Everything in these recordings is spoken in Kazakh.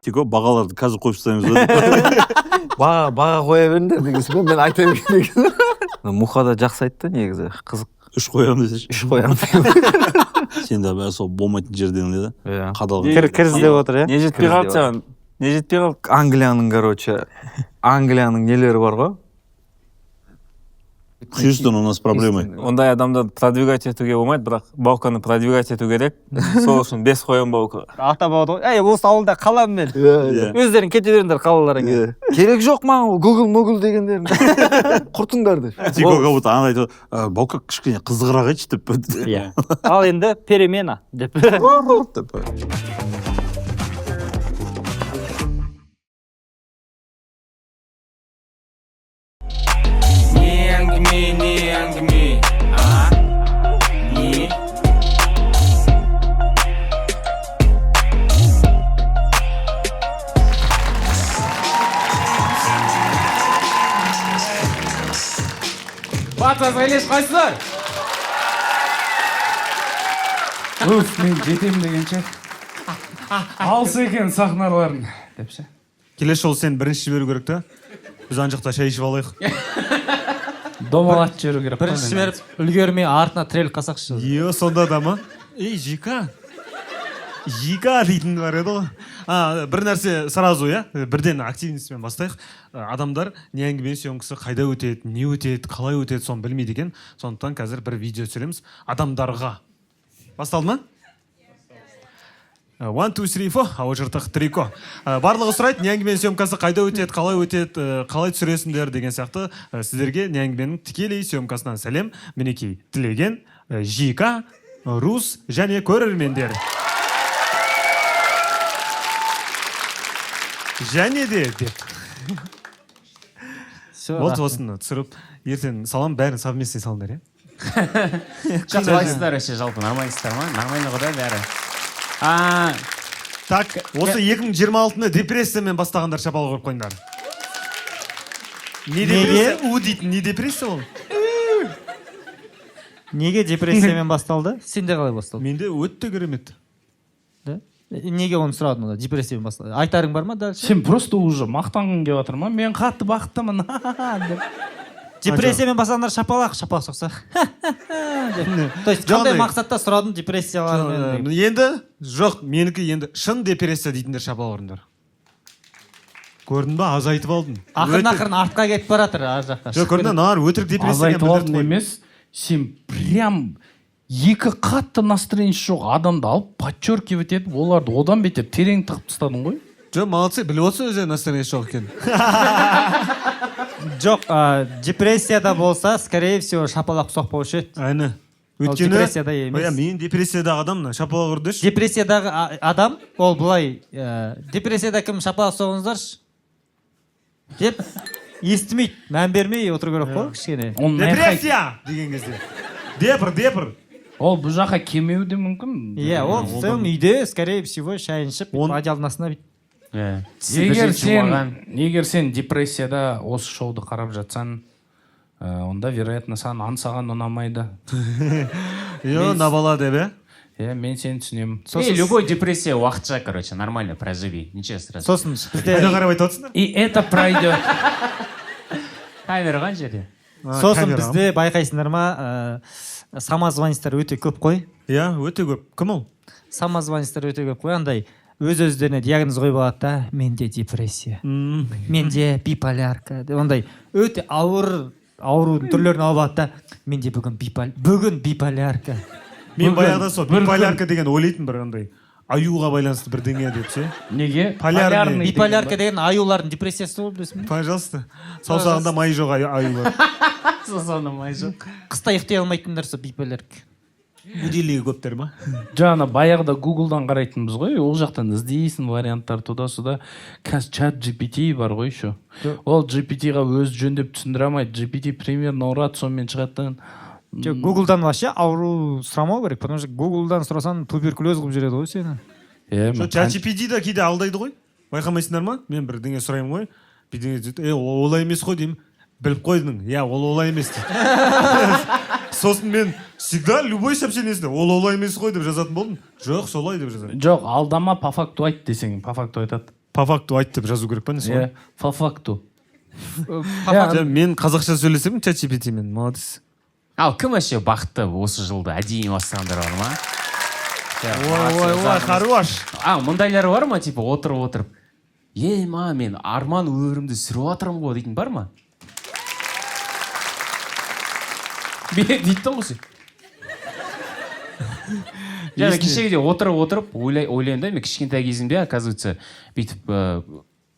Тико, бағаларды қазір қойып тастаймыз ба деп. Баға қоя беріңдер дегенсің ба, мен айта берейін деген. Муха да жақсы айтты негізі, қызық. Үш қоямын десеші. Үш қоямын. Сен де бәрі сол болмайтын жерден деді. Иә. Қадалған. Кір іздеп отыр, иә. Не жетпей қалды саған? Не жетпей қалды? Англияның, короче, Англияның нелері бар ғой. Хьюстон, у нас проблемы. Ондай адамды продвигать етуге болмайды, бірақ Бауканы продвигать ету керек. Сол үшін 5 қоямын Баукаға. Ата баба ғой. Әй, осы ауылда қаламын мен. Иә. Өздерің кете беріңдер қалаларыңа. Иә. Керек жоқ маған ол Google Могул дегендерін. Құртыңдар деп. Тико как будто ана айтып, Баука кішкене қызығырақ айтшы деп. Иә. Ал енді перемена деп. Деп. Не әңгіме, не әңгіме, а? Не? Батыс Айлеш қайсылар? Уф, мен жетемін дегенше. Алыс екен сахналарың деп ше. Келесі жолы сен бірінші жіберу керек та. Біз ана жақта шай ішіп алайық. Домалатып жіберу керек. Бірінші жіберіп үлгермей артына тіреліп қалсақшы. Е, сонда да ма? Ей, ЖК. ЖК дейтін бар еді ғой. А, бір нәрсе сразу, иә? Бірден активностьпен бастайық. Адамдар не әңгіме съемкасы қайда өтеді, не өтеді, қалай өтеді, соны білмейді екен. Сондықтан қазір бір видео түсіреміз адамдарға. Басталды ма? 1, 2, 3, 4, ауа жыртық трико. Барлығы сұрайды, не әңгіменің съемкасы қайда өтеді, қалай өтеді, қалай түсіресіңдер деген сияқты. Сіздерге не әңгіменің тікелей съемкасынан сәлем. Мінекей, Тілеген, ЖК, Рус және көрермендер. Және де деп. Всё, Болды, рахмет. осыны түсіріп, ертең салам, бәрін совместный салыңдар, иә? Қалайсыздар вообще жалпы, нормальсыздар ма? Нормально ғой да бәрі? А, Так, осы 2026-ны депрессиямен бастағандар шапалақ ұрып қойыңдар. Не депрессия? У дейтін не депрессия ол? Неге депрессиямен басталды? Сенде қалай басталды? Менде өте керемет. Да? Неге оны сұрадың онда? Депрессиямен басталды. Айтарың бар ма дальше? Сен просто уже мақтанғың келіп жатыр ма? Мен қатты бақыттымын деп. Депрессиямен бастағандар шапалақ, шапалақ соқса. Деп. То есть қандай мақсатта сұрадың депрессиялармен? Енді жоқ, менікі енді шын депрессия дейтіндер шапалақ ұрыңдар. Көрдің ба, азайтып алдым. Ақырын ақырын артқа кетіп бара жатыр ар жақта. Жоқ, көрдің ба, мыналар өтірік депрессия Азайтып алдым емес, сен прям екі қатты настроениесі жоқ адамды алып подчеркивать етіп, оларды одан бетер терең тығып тастадың ғой. Жоқ, молодцы, біліп отырсың өздерінің настроениесі жоқ екенін. Жоқ, депрессияда болса, скорее всего, шапалақ соқпаушы еді. Әні. Ол Өйткені депрессияда емес. Иә, мен депрессиядағы адам мына шапалақ ұрды деші. Депрессиядағы адам, ол былай, депрессияда кім шапалақ соғыңыздаршы деп естімейді, мән бермей отыру керек қой кішкене. Ол найқайды. Депрессия деген кезде. Депр, депр. Ол бұл жаққа келмеуі де мүмкін. Иә, ол в целом үйде, скорее всего, шайын ішіп, одеялдың астына бүйтіп. Егер сен, егер сен депрессияда осы шоуды қарап жатсаң, онда вероятно саған аңсаған ұнамайды. Йо, на бала деп, ә? Иә, мен сені түсінемін. Эй, любой депрессия уақытша, короче, нормально проживи. Ничего страшного. Сосын бізде Қайда қарап айтып отырсыңдар? И это пройдет. Камера қай жерде? Сосын Камера. бізде байқайсыңдар ма, самозванецтер өте көп қой. Иә, өте көп. Кім ол? Самозванецтер өте көп қой, андай өз өздеріне диагноз қойып алады да, менде депрессия, менде биполярка деп, ондай өте ауыр аурудың түрлерін алып алады да, менде бүгін бүгін биполярка. Мен Бүгін- баяғыда сол бір күн- биполярка деген ойлайтын, бір андай аюға байланысты бірдеңе деп ше. Неге? Полярный. Полярный деген Биполярка ба? деген аюлардың депрессиясы ғой, білесің бе? Пожалуйста. Саусағында майы жоқ аюлар. Саусағында май жоқ. Қыста ұйықтай алмайтындар сол биполярка. Будильнигі көптер ма? Жаңа баяғыда Гуглдан қарайтынбыз ғой, ол жақтан іздейсің варианттар туда-сюда. Қазір чат GPT бар ғой еще. Ол GPT-ға өзі жөндеп түсіндіре алмайды. GPT примерно ұрады, сонымен шығады да. Жоқ, Гуглдан вообще ауру сұрамау керек, потому что Гуглдан сұрасаң туберкулез қылып жібереді ғой сені. Е, мен Жоқ, чат GPT да кейде алдайды ғой. Байқамайсыңдар ма? Мен бірдеңе сұраймын ғой. Бірдеңе дейді, е, ол олай емес қой деймін. Біліп қойдың. Иә, ол олай емес дейді. Сосын мен всегда любой сообщениесінде ол олай емес қой деп жазатын болдым. Жоқ, солай деп жазамын. Жоқ, алдама, по факту айт десең, по факту айтады. По факту айт деп жазу керек па, не солай? Иә, по факту. Жоқ, мен қазақша сөйлесемін чат GPT мен, молодец. Ал кім вообще бақытты осы жылды әдейі бастағандар бар ма? Ой, ой, ой, хорош. А мындайлар бар ма, типа отырып отырып, ей ма, мен арман өмірімді сүріп жатырмын ғой дейтін бар ма? Дейтін ғой сен. Жаңа кешегіде отырып отырып ойлаймын да, мен кішкентай кезімде, оказывается, бүйтіп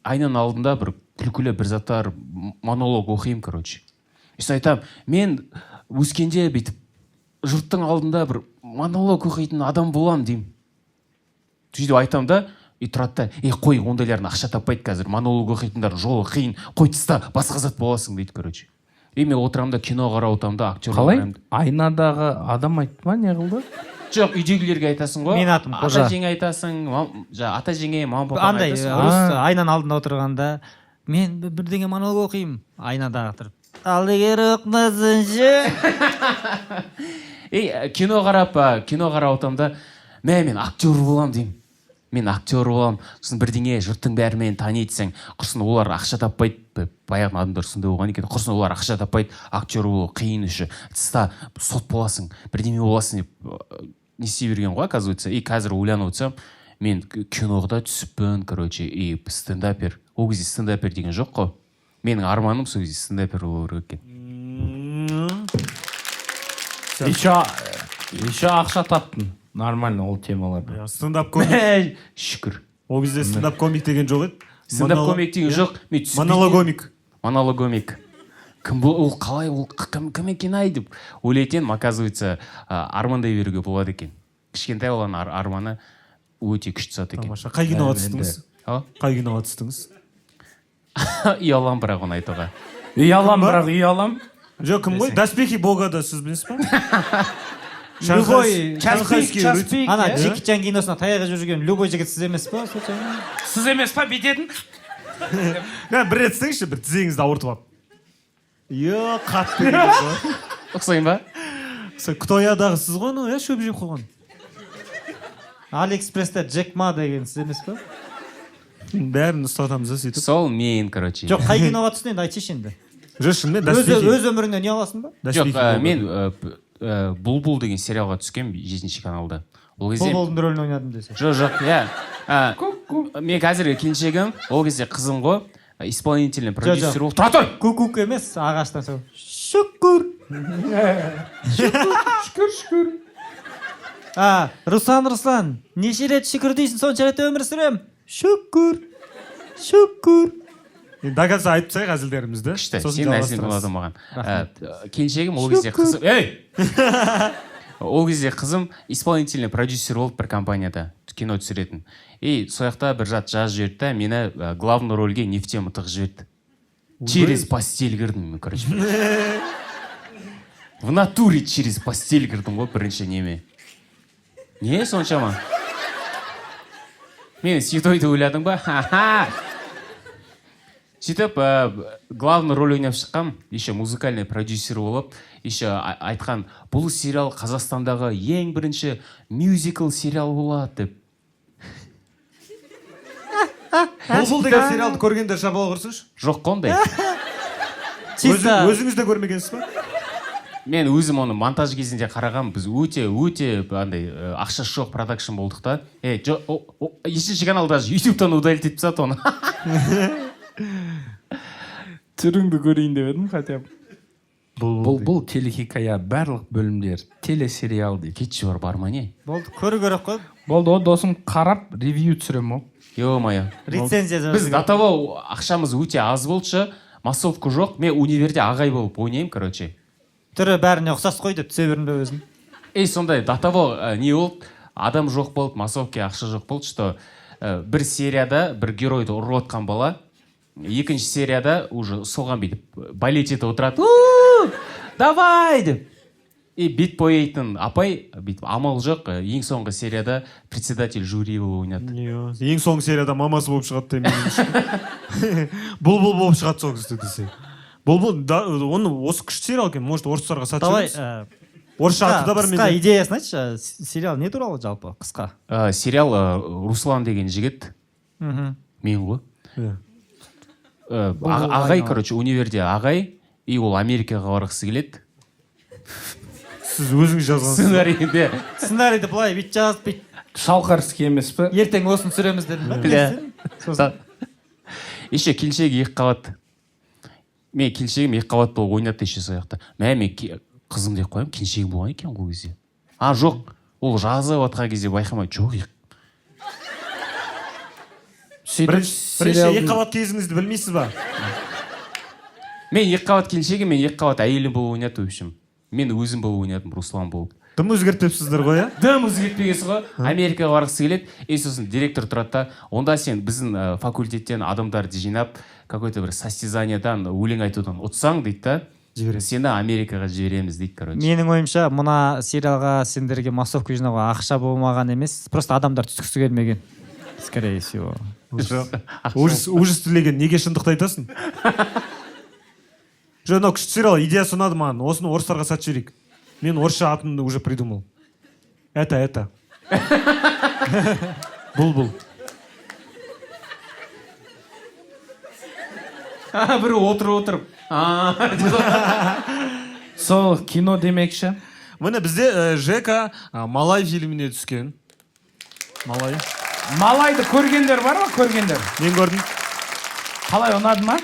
айнаның алдында бір күлкілі бір заттар, монолог оқимын, короче. Сосын айтамын, мен өскенде бүйтіп жұрттың алдында бір монолог оқитын адам боламын деймін. Сөйтіп айтамын да, и тұрады да, ей, қой, ондайлардың ақша таппайды қазір, монолог оқитындар жолы қиын, қой, тыста, басқа зат боласың дейді, короче. И мен отырамын да, кино қарап отырамын да, актер Қалай? қараймын. Айнадағы адам айтты ма, не қылды? Жоқ, үйдегілерге айтасың ғой. Менің атым Қожа. Ата жеңе айтасың, жаңа ата жеңе, мама, папаға Андай айтасың ғой. рус айнаның алдында отырғанда, мен бірдеңе монолог оқимын айнадағы тұрып, ал егер оқымасыншы. Ей, кино қарап отырамын да, мә, мен актер боламын деймін, мен актер боламын, сосын бірдеңе, жұрттың бәрі мені таниды десең, құрсын, олар ақша таппайды. Баяғының адамдар сондай болған екен, құрсын, олар ақша таппайды, актер болу қиын, еще тыста сот боласың, бірдеме боласың деп не істей берген ғой, оказывается. И қазір ойланып отырсам, мен киноға түсіппін, короче, и стендапер, ол кезде стендапер деген жоқ қой, менің арманым сол кезде стендапер болу керек екен. Еще ақша таптың нормально ол темаларда. Стендап комик. Шүкір. Ол кезде стендап комик деген жоқ еді. Стендап комик деген жоқ, мен түсінбейтін. Монологомик. Монологомик кім бұл, ол қалай, ол кім екен ай деп ойлайтын едім. Оказывается, армандай беруге болады екен, кішкентай баланың арманы өте күшті зат екен. Тамаша. Қай киноға түстіңіз? А? Қай киноға түстіңіз? Ұяламын бірақ оны айтуға. Ұялам, бірақ ұялам. Жоқ, кім ғой, «Доспехи бога» да сіз білесіз ба? Любой Шанхайский Час рыцарь. пик, ана иә? Джеки Чан киносына таяқ жеп жүрген любой жігіт сіз емес па случайно? Сіз емес па бүйтетін? Мә, бір рет істеңізші, бір тізеңізді ауыртып алып. Е, қатты деген ғой. Ұқсаймын ба? Сол «Кто я»дағы сіз ғой анау, иә, шөп жеп қойған. Алиэкспрессте Джек Ма деген сіз емес па? Бәрін ұстатамыз да сөйтіп. Сол мен, короче. Жоқ, қай киноға түстің енді, айтсайшы енді. Жоқ, шынымен Өз, «Доспехи». өз өміріңнен не аласың ба? Жоқ, «Доспехи бога». мен «Бұлбұл» деген сериалға түскенмін жетінші каналда ол кезде. Бұлбұлдың рөлін ойнадым десе. Жоқ, иә. Мен қазіргі келіншегім, ол кезде қызым ғой, исполнительный продюсер болып, тұра тұр. Кукук емес, ағаштан сол шүкір. Шүкір, шүкір. А, Руслан, Руслан, неше рет шүкір дейсің, сонша рет өмір сүремін. Шүкір, шүкір. Енді до конца айтып тастайық әзілдерімізді. Күшті. Сосын Сенің әзілің жалғастырамыз. ұнады маған. Келіншегім ол кезде қызым, ей, ол кезде қызым исполнительный продюсер болып бір компанияда кино түсіретін, и сол жақта бір зат жазып жіберді да, мені главный рөлге не в тему тығып жіберді. Через постель кірдім мен, короче, в натуре через постель кірдім ғой бірінші неме. Не соншама мені святой деп ойладың ба? Ха-ха. Сөйтіп главный роль ойнап шыққам, еще музыкальный продюсер болып, еще айтқан, бұл сериал Қазақстандағы ең бірінші мюзикл сериал болады деп. «Бұлбұл» деген сериалды көргендер шапалақ ұрсыншы. Жоқ қой ондай. Чисто Өзіңіз де көрмегенсіз ба? Мен өзім оны монтаж кезінде қарағам. Біз өте өте андай ақшасы жоқ продакшн болдық та. Ей, жоқ, нешінші канал даже ютубтан удалить етіп тастады оны. Түріңді көрейін деп едім хотя бы. Бұл телехикая, барлық бөлімдер телесериал дейді. Кетші бар, бар ма, не? Болды, көру керек қой. Болды ғой, досым, қарап ревью түсіремін ғой. Е мое. Рецензия жазу Біз керек. до того ақшамыз өте аз болды, массовка жоқ, мен универде ағай болып ойнаймын, короче. Түрі бәріне ұқсас қой деп түсе бердім бе өзім? Ей, сондай до того не болды, адам жоқ болды, массовке ақша жоқ болды, что бір серияда бір геройды ұрып отқан бала екінші серияда уже соған бүйтіп болеть етіп отырады: «У, давай» деп. И бет бояйтын апай бүйтіп амал жоқ, ең соңғы серияда председатель жюри болып ойнады. Иә. Ең соңғы серияда мамасы болып шығады деп, Бұлбұл болып шығады сол кезде десе. Бұлбұл да, оны осы күшті сериал екен, может, орыстарға сатып Давай жібереміз. Орысша аты да бар қысқа менде. Идеясын айтшы, сериал не туралы жалпы, қысқа. Сериал Руслан деген жігіт. Мен ғой. Иә. Ағай, короче, универде ағай, и ол Америкаға барғысы келеді. Сіз өзіңіз жазғансыз. Сценарийде. Сценарийді былай бүйтіп жазып, бүйтіп. Шалқарский емес пе? Ертең осыны түсіреміз дедім ба? Бля. Сосын Еще келіншегі екі қабат. Мен келіншегім екі қабат болып ойнады еще сол жақта. Мә, мен қызым деп қоямын, келіншегім болған екен ғой ол кезде. А, жоқ, ол жазып жатқан кезде байқамай, жоқ, Сөйтіп Бірінші сериалдың- екі қабат кезіңізді білмейсіз ба? Мен екі қабат келіншегім, мен екі қабат әйелім болып ойнады, в общем. Мен өзім болып ойнадым, Руслан болып. Дым өзгертпепсіздер ғой, иә? Дым өзгертпегенсіз ғой. Америкаға барғысы келеді. И сосын директор тұрады да, онда сен біздің факультеттен адамдарды жинап, какой-то бір состязаниядан, өлең айтудан ұтсаң дейді да, сені Америкаға жібереміз дейді, короче. Менің ойымша, мына сериалға сендерге массовка жинауға ақша болмаған емес, просто адамдар түскісі келмеген. Скорее всего. Ужас, ужас тілеген, неге шындықты айтасың? Жоқ, мынау күшті сериал, идеясы ұнады маған. Осыны орыстарға сатып жіберейік. Мен орысша атын уже придумал. Это, это. Бұл, бұл. Бір отырып отырып. Сол кино демекші. Міне бізде Жека Малай фильміне түскен. Малай. Малайды көргендер бар ма? Көргендер. Мен көрдім. Қалай, ұнады ма?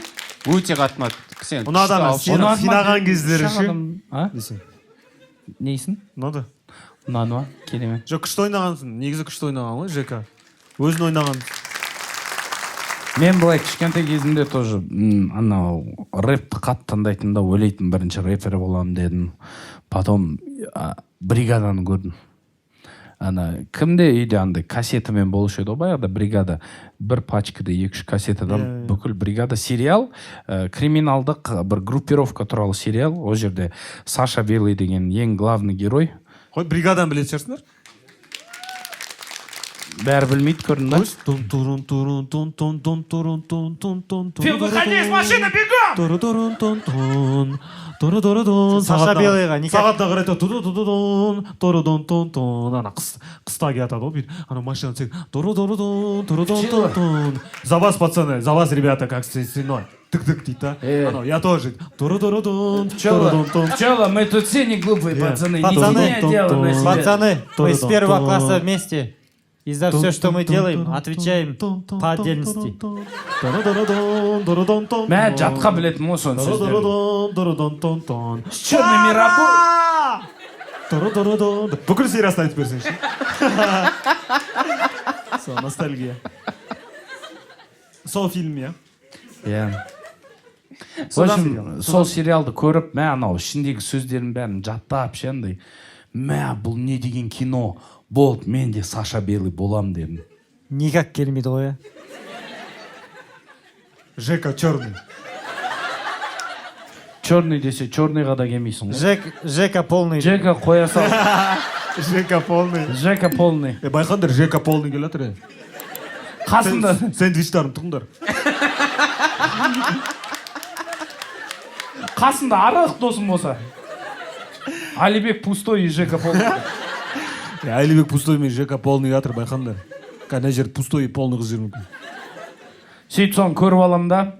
Өте қатты ұнады. Сен Ұнады ана, күшті алып сені Ұнады ма? қинаған кездері Үш ше. адам, а? Десең. Несін? Ұнады. Ұнады ма? Керемет. Жоқ, күшті ойнағансың. Негізі күшті ойнаған ғой Жека. Өзін ойнаған. Мен былай кішкентай кезімде тоже анау рэпті қатты тыңдайтын да, ойлайтын, бірінші рэпер боламын дедім. Потом бригаданы көрдім. Ана кімде үйде андай кассетамен болушы еді ғой баяғыда бригада, бір пачкада 2-3 кассетадан бүкіл бригада сериал, криминалдық бір группировка туралы сериал. Ол жерде Саша Белый деген ең главный герой. Қой, бригаданы білетін шығарсыңдар. Бәрі білмейді, көрдің ба? Тун турун турун тун тун тун турун тун тун тун тун. Фил, выходи из машины, бегом! Туру турун тун тун. Туру туру тун. Саша Белыйға никак- Сағатына қарай ту ту ту тун туру тун тун тун. Ана қыс қыста келатады ғой бүйтіп. Ана машина түседі. Туру туру тун туру тун тун тун. За вас, пацаны, за вас, ребята, как стеной. Тык-тык дейді да. Анау, я тоже. Туру туру тун туру тун тун. Пчела, мы тут все не глупые, пацаны. Не Пацаны, тяни одеяло на себя. Пацаны, мы с первого Ту-ту-ту. класса вместе. И за все, что мы делаем, отвечаем по отдельности. Мә, жатқа білетін ғой соның сөздерін. С черными Бүкіл сериясын айтып берсеңші. Сол ностальгия. Сол фильм, иә. Иә. В общем, сол сериалды көріп, мә, анау ішіндегі сөздердің бәрін жаттап ше андай. Мә, бұл не деген кино? Болды, мен де Саша Белый болам дедім. Никак келмейді ғой, иә. Жека черный. Черный десе, черныйға да келмейсің ғой. Жека полный. Жека қоя сал. Жека полный. Жека полный. Е, байқаңдар, Жека полный келе жатыр. Е. Қасында Сэндвичтарын тұтыңдар. Қасында арық досым болса. Алибек пустой и Жека полный. Е, Әлібек пустой мен Жека полный жатыр, байқаңдар. Ана жер пустой и полный қылып жіберуі мүмкін. Сөйтіп соны көріп аламын да,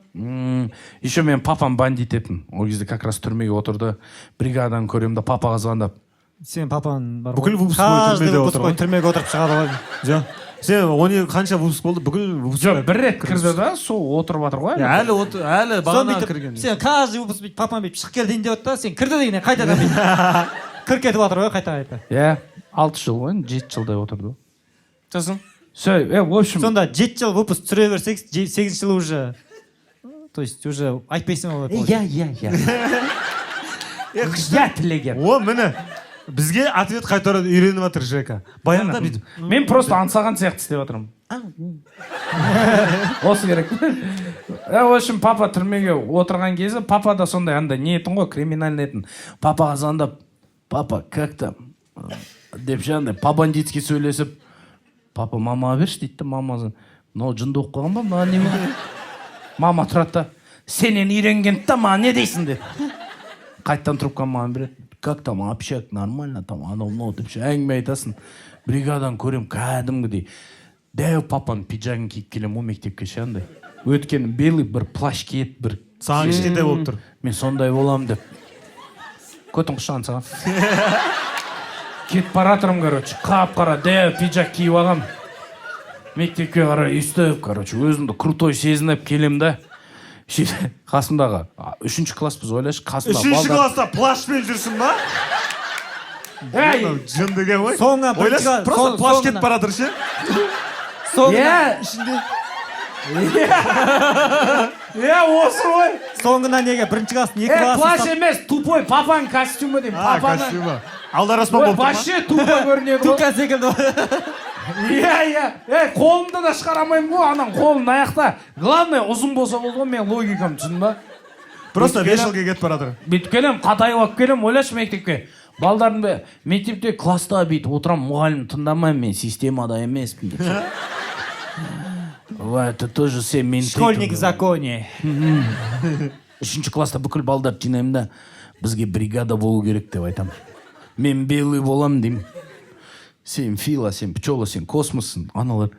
еще мен папам бандит етін. Ол кезде как раз түрмеге отырды. Бригаданы көремін да, папаға звондап. Сен папаң бар ғой. Бүкіл выпуск бойы Каждый түрмеде выпуск отыр бойы ғой. түрмеге отырып шығады ғой. Жоқ. Сен оны қанша выпуск болды? Бүкіл выпуск. Жоқ, бір рет кірді да, сол отырып жатыр ғой. Е, әлі от, әлі Соны бағана бүйтіп, кірген. сен каждый выпуск бүйтіп папаң бүйтіп шығып кел дейін деп отыр да, сен кірді дегеннен қайтадан бүйтіп кіріп кетіп жатыр ғой қайта қайта. Иә, 6 жыл ғой, енді 7 жылдай отырды ғой. Сосын Все, в общем, Сонда 7 жыл выпуск түсіре берсек, сегізінші жылы уже, то есть уже айтпайсың ғой. Иә, иә, иә. Иә, тілеген. О, міне. Бізге ответ қайтаруды үйреніп жатыр Жека. Баяғыда бүйтіп. Мен просто аңсаған сияқты істеп жатырмын. Осы керек. В общем, папа түрмеге отырған кезі, папа да сондай андай не етін ғой, криминальный етін. Папаға звондап, папа, как там? Деп ше андай по-бандитски сөйлесіп, папа, мамаға берші дейді да, мама мынау жынды болып қалған ба, мына неме? Мама тұрады да, сенен үйренген да, маған не дейсің деп. Қайтадан трубканы маған береді. Как там общак, нормально там, анау мынау деп ше әңгіме айтасың. Бригаданы көремін кәдімгідей. Дәу папаның пиджагын киіп келемін ғой мектепке ше, андай. Өйткені белый бір плащ киеді бір. Саған кішкентай болып тұр. Мен сондай боламын деп. Көтің құшаған саған. Кетіп бара жатырмын, короче, қап қара дәу пиджак киіп алғам. Мектепке қарай өйстіп, короче, өзімді крутой сезініп келемін да. Сөйтіп қасымдағы, үшінші класспыз, ойлашы, қасымдағы Үшінші балдар- класста плащпен жүрсің ба? Ей! Жын деген ғой. Соңынан бірінші Ойлашы, класс- просто плащ кетіп соңынан- бара жатыр ше. Соңынан Иә, осы ғой. Соңынан неге бірінші класстың екі Е, баласын плащ ұстап- емес, тупой папаның костюмі деймін. А, Папаның. костюмі. Алдараспан Ой, болып тұр ма? вообще тупой көрінеді ғой. Тука секілді ғой. Иә. Ей, қолымды да шығара алмаймын ғой, ананың қолын аяқта. Главное, ұзын болса болды ғой, менің логикам, түсіндің ба? Просто Бүйтіп келем- вешалка кетіп бара жатыр. Бүйтіп келемін, қатайып алып келемін, ойлашы, мектепке. Балдардың бәрі мектепте, класста бүйтіп отырамын, мұғалім тыңдамаймын, мен системада емеспін деп. Ой, это тоже все менты. Школьник в законе. Үшінші класста бүкіл балдарды жинаймын да, бізге бригада болу керек деп айтамын. Мен белый боламын деймін. Сен фила, сен пчела, сен космоссың. Аналар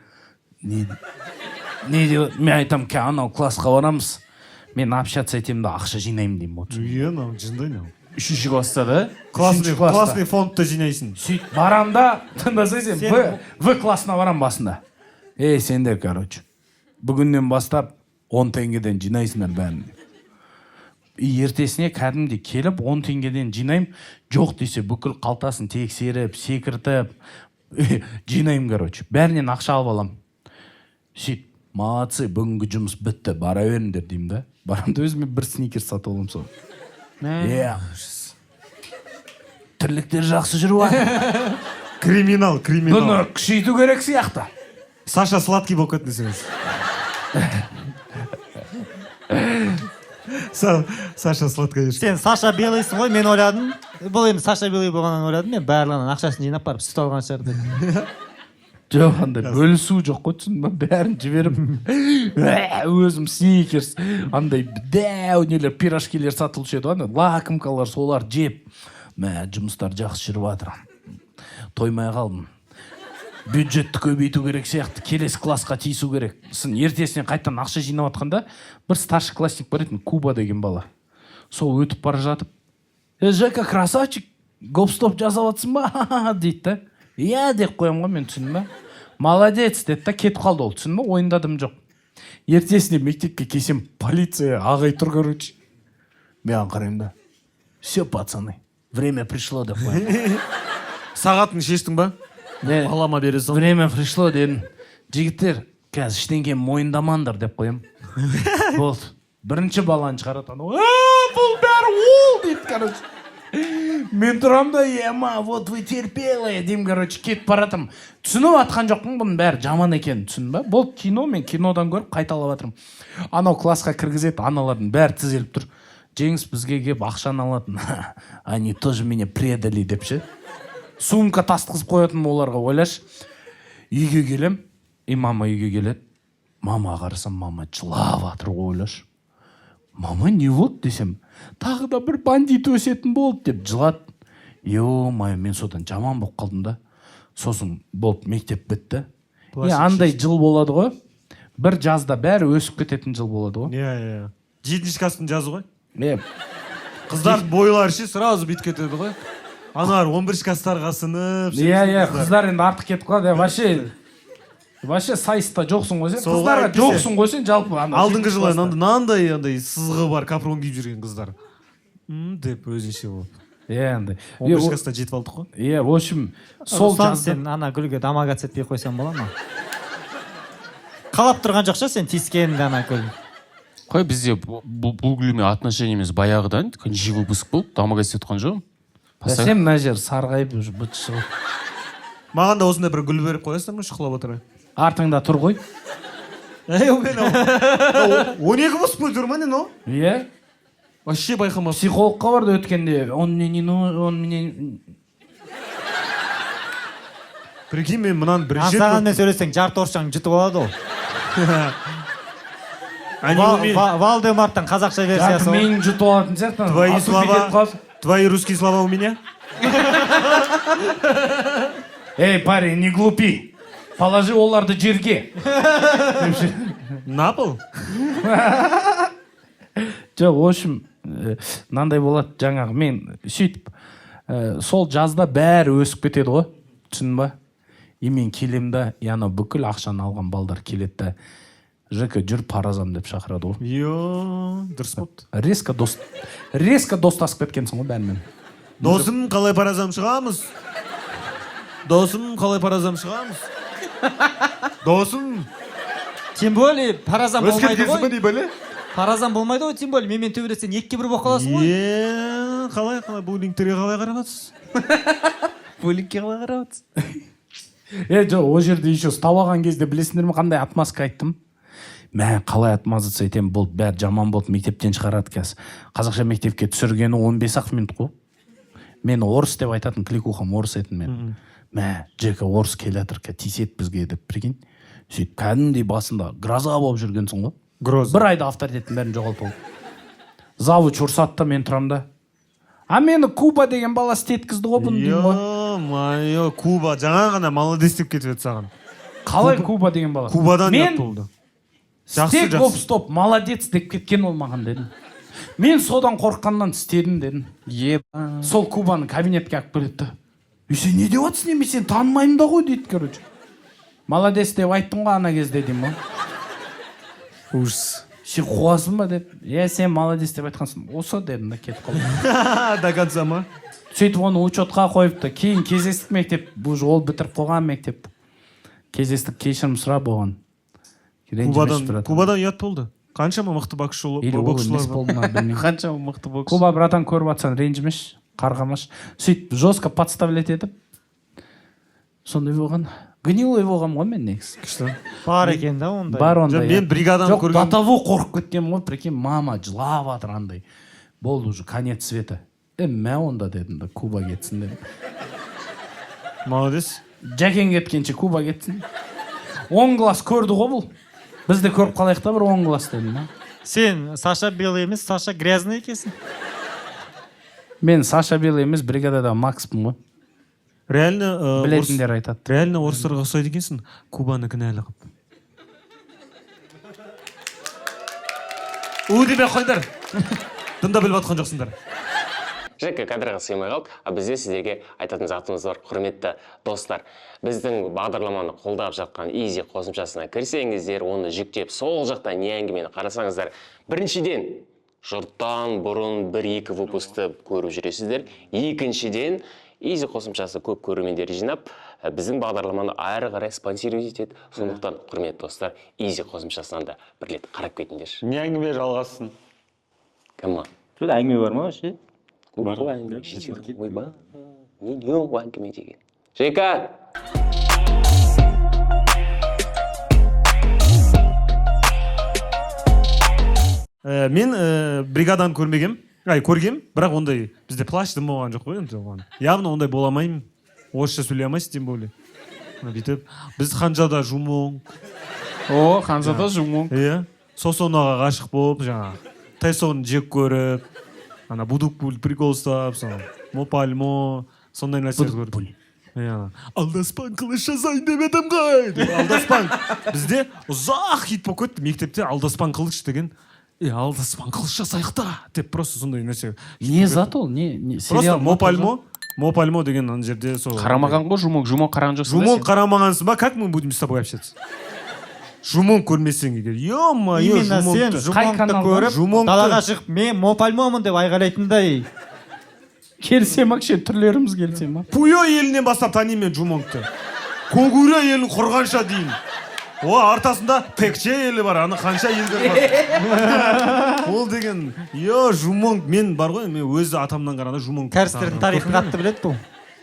не не деп, мен айтамын, ка анау классқа барамыз. Мен общаться етемін да, ақша жинаймын деймін. Вот. Иә, мынау жынды мынау. Үшінші класста да? Классный, Үшінші класста. классный фондты жинайсың. Сөйтіп барамын да, тыңдасай сен, В классына барамын басында. Ей, сендер, короче, бүгіннен бастап 10 теңгеден жинайсыңдар бәрін. И ертесіне кәдімгідей келіп 10 теңгеден жинаймын. Жоқ десе, бүкіл қалтасын тексеріп, секіртіп жинаймын, короче. Бәрінен ақша алып аламын. Сөйтіп, молодцы, бүгінгі жұмыс бітті, бара беріңдер деймін да. Барамын да, өзіме бір сникерс сатып аламын сол. Иә. Тірліктер жақсы жүріп жатыр. Криминал, криминал. Бұны күшейту керек сияқты. Саша сладкий болып кеттің сен. Саша сладкий. Сен Саша Белыйсың ғой, мен ойладым. Бұл енді Саша Белый болғаннан ойладым мен, барлығынан ақшасын жинап барып сүт алған шығар деп. Жоқ, андай бөлісу жоқ қой, түсіндің ба? Бәрін жіберіп, өзім сникерс, андай дәу нелер, пирожкилер сатылушы еді ғой, андай лакомкалар, солар жеп. Мә, жұмыстар жақсы жүріп жатыр. Тоймай қалдым. Бюджетті көбейту керек сияқты, келесі классқа тиісу керек. Сосын ертесіне қайтадан ақша жинап жатқанда бір старший классник бар еді, Куба деген бала. Сол өтіп бара жатып, «Е, Жека, красавчик, гоп-стоп жасап жатсың ба?» дейді да. Иә деп қоямын ғой мен, түсіндің ба? Молодец деді да, кетіп қалды ол, түсіндің ба? Ойында дым жоқ. Ертесіне мектепке келсем, полиция ағай тұр, короче. Мен қараймын да. Все, пацаны, время пришло деп қоямын. Сағатын шештің ба? Не, Балама бересің. время пришло дедім. Жігіттер, қазір ештеңе мойындамаңдар деп қоямын. Болды. Бірінші баланы шығарады анау. «А, бұл бәрі ол» дейді, короче. Мен тұрамын да, ема, вот вы терпелые деймін, короче, кетіп бара жатырмын. Түсініп атқан жоқпын, бұның бәрі жаман екенін, түсіндің ба? Болды, кино, мен кинодан көріп қайталап жатырмын. Анау классқа кіргізеді, аналардың бәрі тізеліп тұр. Жеңіс бізге келіп ақшаны алатын. Они тоже меня предали деп ше. Сумка тастқызып қоятынмын оларға, ойлашы. Үйге келем, и мама үйге келеді. Мама қарасам, мама жылап жатыр ғой, ойлашы. Мама, не болды десем, тағы да бір бандит өсетін болды деп жылады. Ё-моё, мен содан жаман болып қалдым да. Сосын болды, мектеп бітті. И андай жыл болады ғой. Бір жазда бәрі өсіп кететін жыл болады ғой. Иә, иә. Жетінші класстың жазы ғой. Е, Қыздардың бойлары ше сразу бүйтіп кетеді ғой. Аналар 11 класстарға сынып. Иә, қыздар енді артық кетіп қалады. Вообще сайыста жоқсың ғой сен. Сол Қыздарға әйтпесе. жоқсың ғой сен жалпы. Ана Алдыңғы жетінші жылы класста. мынандай андай сызығы бар капрон киіп жүрген қыздар. Деп өзінше болып. Иә, андай. 11 класста жетіп алдық қой. Иә, в общем, сол Руслан, жазда сен ана гүлге домогаться етпей қойсаң бола ма? Қалап тұрған жоқ ша сен тиіскеніңді ана гүл. Қой, бізде бұл гүлмен отношениеміз баяғыдан неше выпуск болды, домогаться етіп жатқан жоқпын. Сен мына жер сарғайып уже быт шығып. Маған да осындай бір гүл беріп қоясыңдар ма, шұқылап отырайын. Артыңда тұр ғой. Ей, ол мен 12 выпуск болып тұр ма, не мынау? Иә. Вообще байқамаппын. Психологқа барды өткенде. Он мне не он мне Прикинь, мен мынаны бірінші рет Аңсағанмен сөйлессең, жарты орысшаңды жұтып алады ол. Они умеют. Валдемарттың қазақша Жарты версиясы ол. миын жұтып алатын сияқты. Твои Атып слова, кетіп қалсын. твои русские слова у меня? Эй, парень, не глупи. Положи оларды жерге. На пол? Жоқ, в общем, мынандай болады жаңағы, мен сөйтіп сол жазда бәрі өсіп кетеді ғой, түсіндің ба? И мен келемін да, и анау бүкіл ақшаны алған балдар келеді да, Жека, жүр паразам деп шақырады ғой. Йо, дұрыс болыпты. Резко достасып кеткенсің ғой бәрімен. Досым, қалай паразам шығамыз? Досым, қалай паразам шығамыз? Досым. Тем более паразам болмайды Өсіп ғой. не бәле? Паразам болмайды ғой, тем более менімен төбелессең 2-1 болып қаласың ғой. Е, қалай қалай буллингтерге қалай қарап жатсыз? Буллингке қалай қарап жатсыз? Е, жоқ, ол жерде еще ұстап алған кезде білесіңдер ме қандай отмазка айттым? Мә, қалай отмазаться етемін, болды, бәрі жаман болды, мектептен шығарады қазір. Қазақша мектепке түсіргені 15-ақ минут қой. Мен орыс деп айтатын, кликухам орыс етін мен. Мә, Жека орыс келе жатыр, тиіседі бізге деп, прикинь. Сөйтіп кәдімгідей басында гроза болып жүргенсің ғой. Гроза. Бір айда авторитеттің бәрін жоғалтып алдым. Завуч ұрсады да, мен тұрамын да. А мені Куба деген бала істеткізді ғой бұны деймін ғой. Ё-моё, Куба жаңа ғана молодец деп кетіп еді саған. Қалай Куба деген бала? Кубадан ұят мен болды. Жақсы, стек жақсы. Гоп стоп, молодец деп кеткен ол маған дедім. Мен содан қорыққаннан істедім дедім. Сол Кубаны кабинетке алып келеді да. Сен не деп жатсың, мен сені танымаймын да ғой дейді, короче. Молодец деп айттым ғой ана кезде деймін ғой. Ужас. Сен қуасың ба деп. Е, сен молодец деп айтқансың. Осы дедім да, кетіп қалдым. До конца ма? Сөйтіп оны учетқа қойыпты. Кейін кездестік мектеп, уже ол бітіріп қойған мектепті. Кездестік, кешірім сұрап оған. Кубадан, Кубадан ұят болды. Қаншама мықты Или ол емес боксшылар бар. болды ма, білмеймін. Қаншама мықты бокс. Куба, братан, көріп жатсаң, ренжімеші, қарғамашы. Сөйтіп жестко подставлять етіп, сондай болған. Гнилой болғанмын ғой мен негізі. Күшті. Бар екен да ондай. Бар ондай. Жоқ, мен бригаданы Жоқ, көрген. до того қорқып кеткенмін ғой, прикинь, мама жылап жатыр андай. Болды уже, конец света. Мә онда дедім да, Куба кетсін дедім. Молодец. Жәкең кеткенше Куба кетсін. 10 класс көрді ғой бұл. Біз де көріп қалайық та бір 10 класс дедім да. Сен Саша белый емес, Саша грязный екенсің. Мен Саша белый емес, бригадада Макспын ғой. Реально, Білетіндер айтады. Реально орыстарға ұқсайды екенсің, Кубаны кінәлі қылып. У демей қойыңдар. Дым да біліп жатқан жоқсыңдар. Жека кадрға сыймай қалды, а бізде сіздерге айтатын затымыз бар, құрметті достар. Біздің бағдарламаны қолдап жатқан Изи қосымшасына кірсеңіздер, оны жүктеп сол жақта не әңгімені қарасаңыздар, біріншіден, жұрттан бұрын 1-2 выпусты көріп жүресіздер. Екіншіден, Изи қосымшасы көп көрермендер жинап, біздің бағдарламаны әрі қарай спонсировать етеді. Сондықтан, құрметті достар, Изи қосымшасынан да бір рет қарап кетіңдерші. Не әңгіме жалғасын? Кім? Жоқ, әңгіме бар ма вообще? Бар ғой әңгіме. Ойбай, не ол әңгіме деген. Жека! Мен бригаданы көрмегем. Ай, көргем, бірақ ондай бізде плащ дым болған жоқ қой енді оған. Явно ондай бола алмаймын. Орысша сөйлей алмайсыз, тем более. Бүйтіп біз Ханзада Жумонг. О, Ханзада Жумонг. Иә. Сосонаға ғашық болып, жаңағы Тайсон жек көріп, ана будук прикол ұстап, сол Мопальмо, сондай нәрселер көрдік. Иә. Алдаспан қылыш жасайын деп едім ғой. Деп, Алдаспан. Бізде ұзақ хит болып кетті мектепте Алдаспан қылыш деген. Алдаспан қылыш жасайық та деп просто сондай нәрсе. Не зат ол? Не Просто сериал? Мопальмо, Мопальмо деген ана жерде сол. Қарамаған ғой Жумонг, Жумонг қараған жоқсың да Жумонг сен? қарамағансың ба? Как мы будем с тобой общаться? Жумонг көрмесең егер. Ё-моё, Именно сен Жумонгты. Жумонгты каналда? көріп, Жумонгты. далаға шығып, мен Мопальмомын деп айғайлайтындай. Келсе ма, кішкене түрлеріміз келсе ма? Пуйо елінен бастап танимын мен Жумонгты. Когурё елін құрғанша дейін. О, артасында Пекче елі бар, аны қанша елдер бар. Ол деген, ё, Жумонг, мен бар ғой, мен өз атамнан қарағанда Жумонг. Кәрістердің тарихын қатты біледі бұл.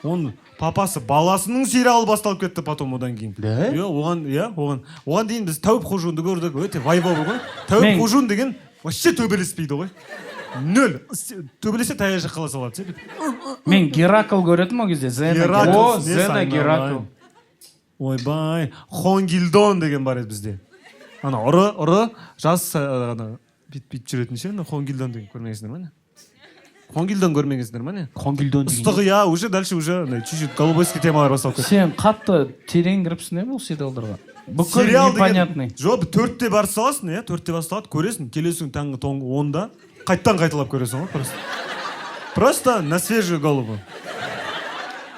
Оның папасы баласының сериалы басталып кетті потом одан кейін. Да? Иә, оған, иә, оған. Оған дейін біз Тәуіп Қожунды көрдік, өте вайбовый ғой. Тәуіп Қожун деген вообще төбелеспейді ғой. Нөл. Төбелесе таяқ жақ қала салады. Мен Геракл көретінмін ол кезде. Зена Геракл. О, Зена Геракл. Ойбай, Хонгилдон деген бар еді бізде. Ана ұры жас ана бүйтіп жүретін ше, ана Хонгилдон деген көрмегенсіңдер ме? Хонгилдон көрмегенсіңдер ма, не? Хонгилдон деген. Ыстық, иә, уже дальше уже андай чуть чуть голубойский темалар басталып кетті. Сен қатты терең кіріпсің, иә, бұл сериалдарға. Бүкіл Сериал деген непонятный. Жоқ, 4-те барып саласың, иә, 4-те басталады, көресің, келесі күні таңғы 10-да қайттан қайталап көресің ғой, просто на свежую голову.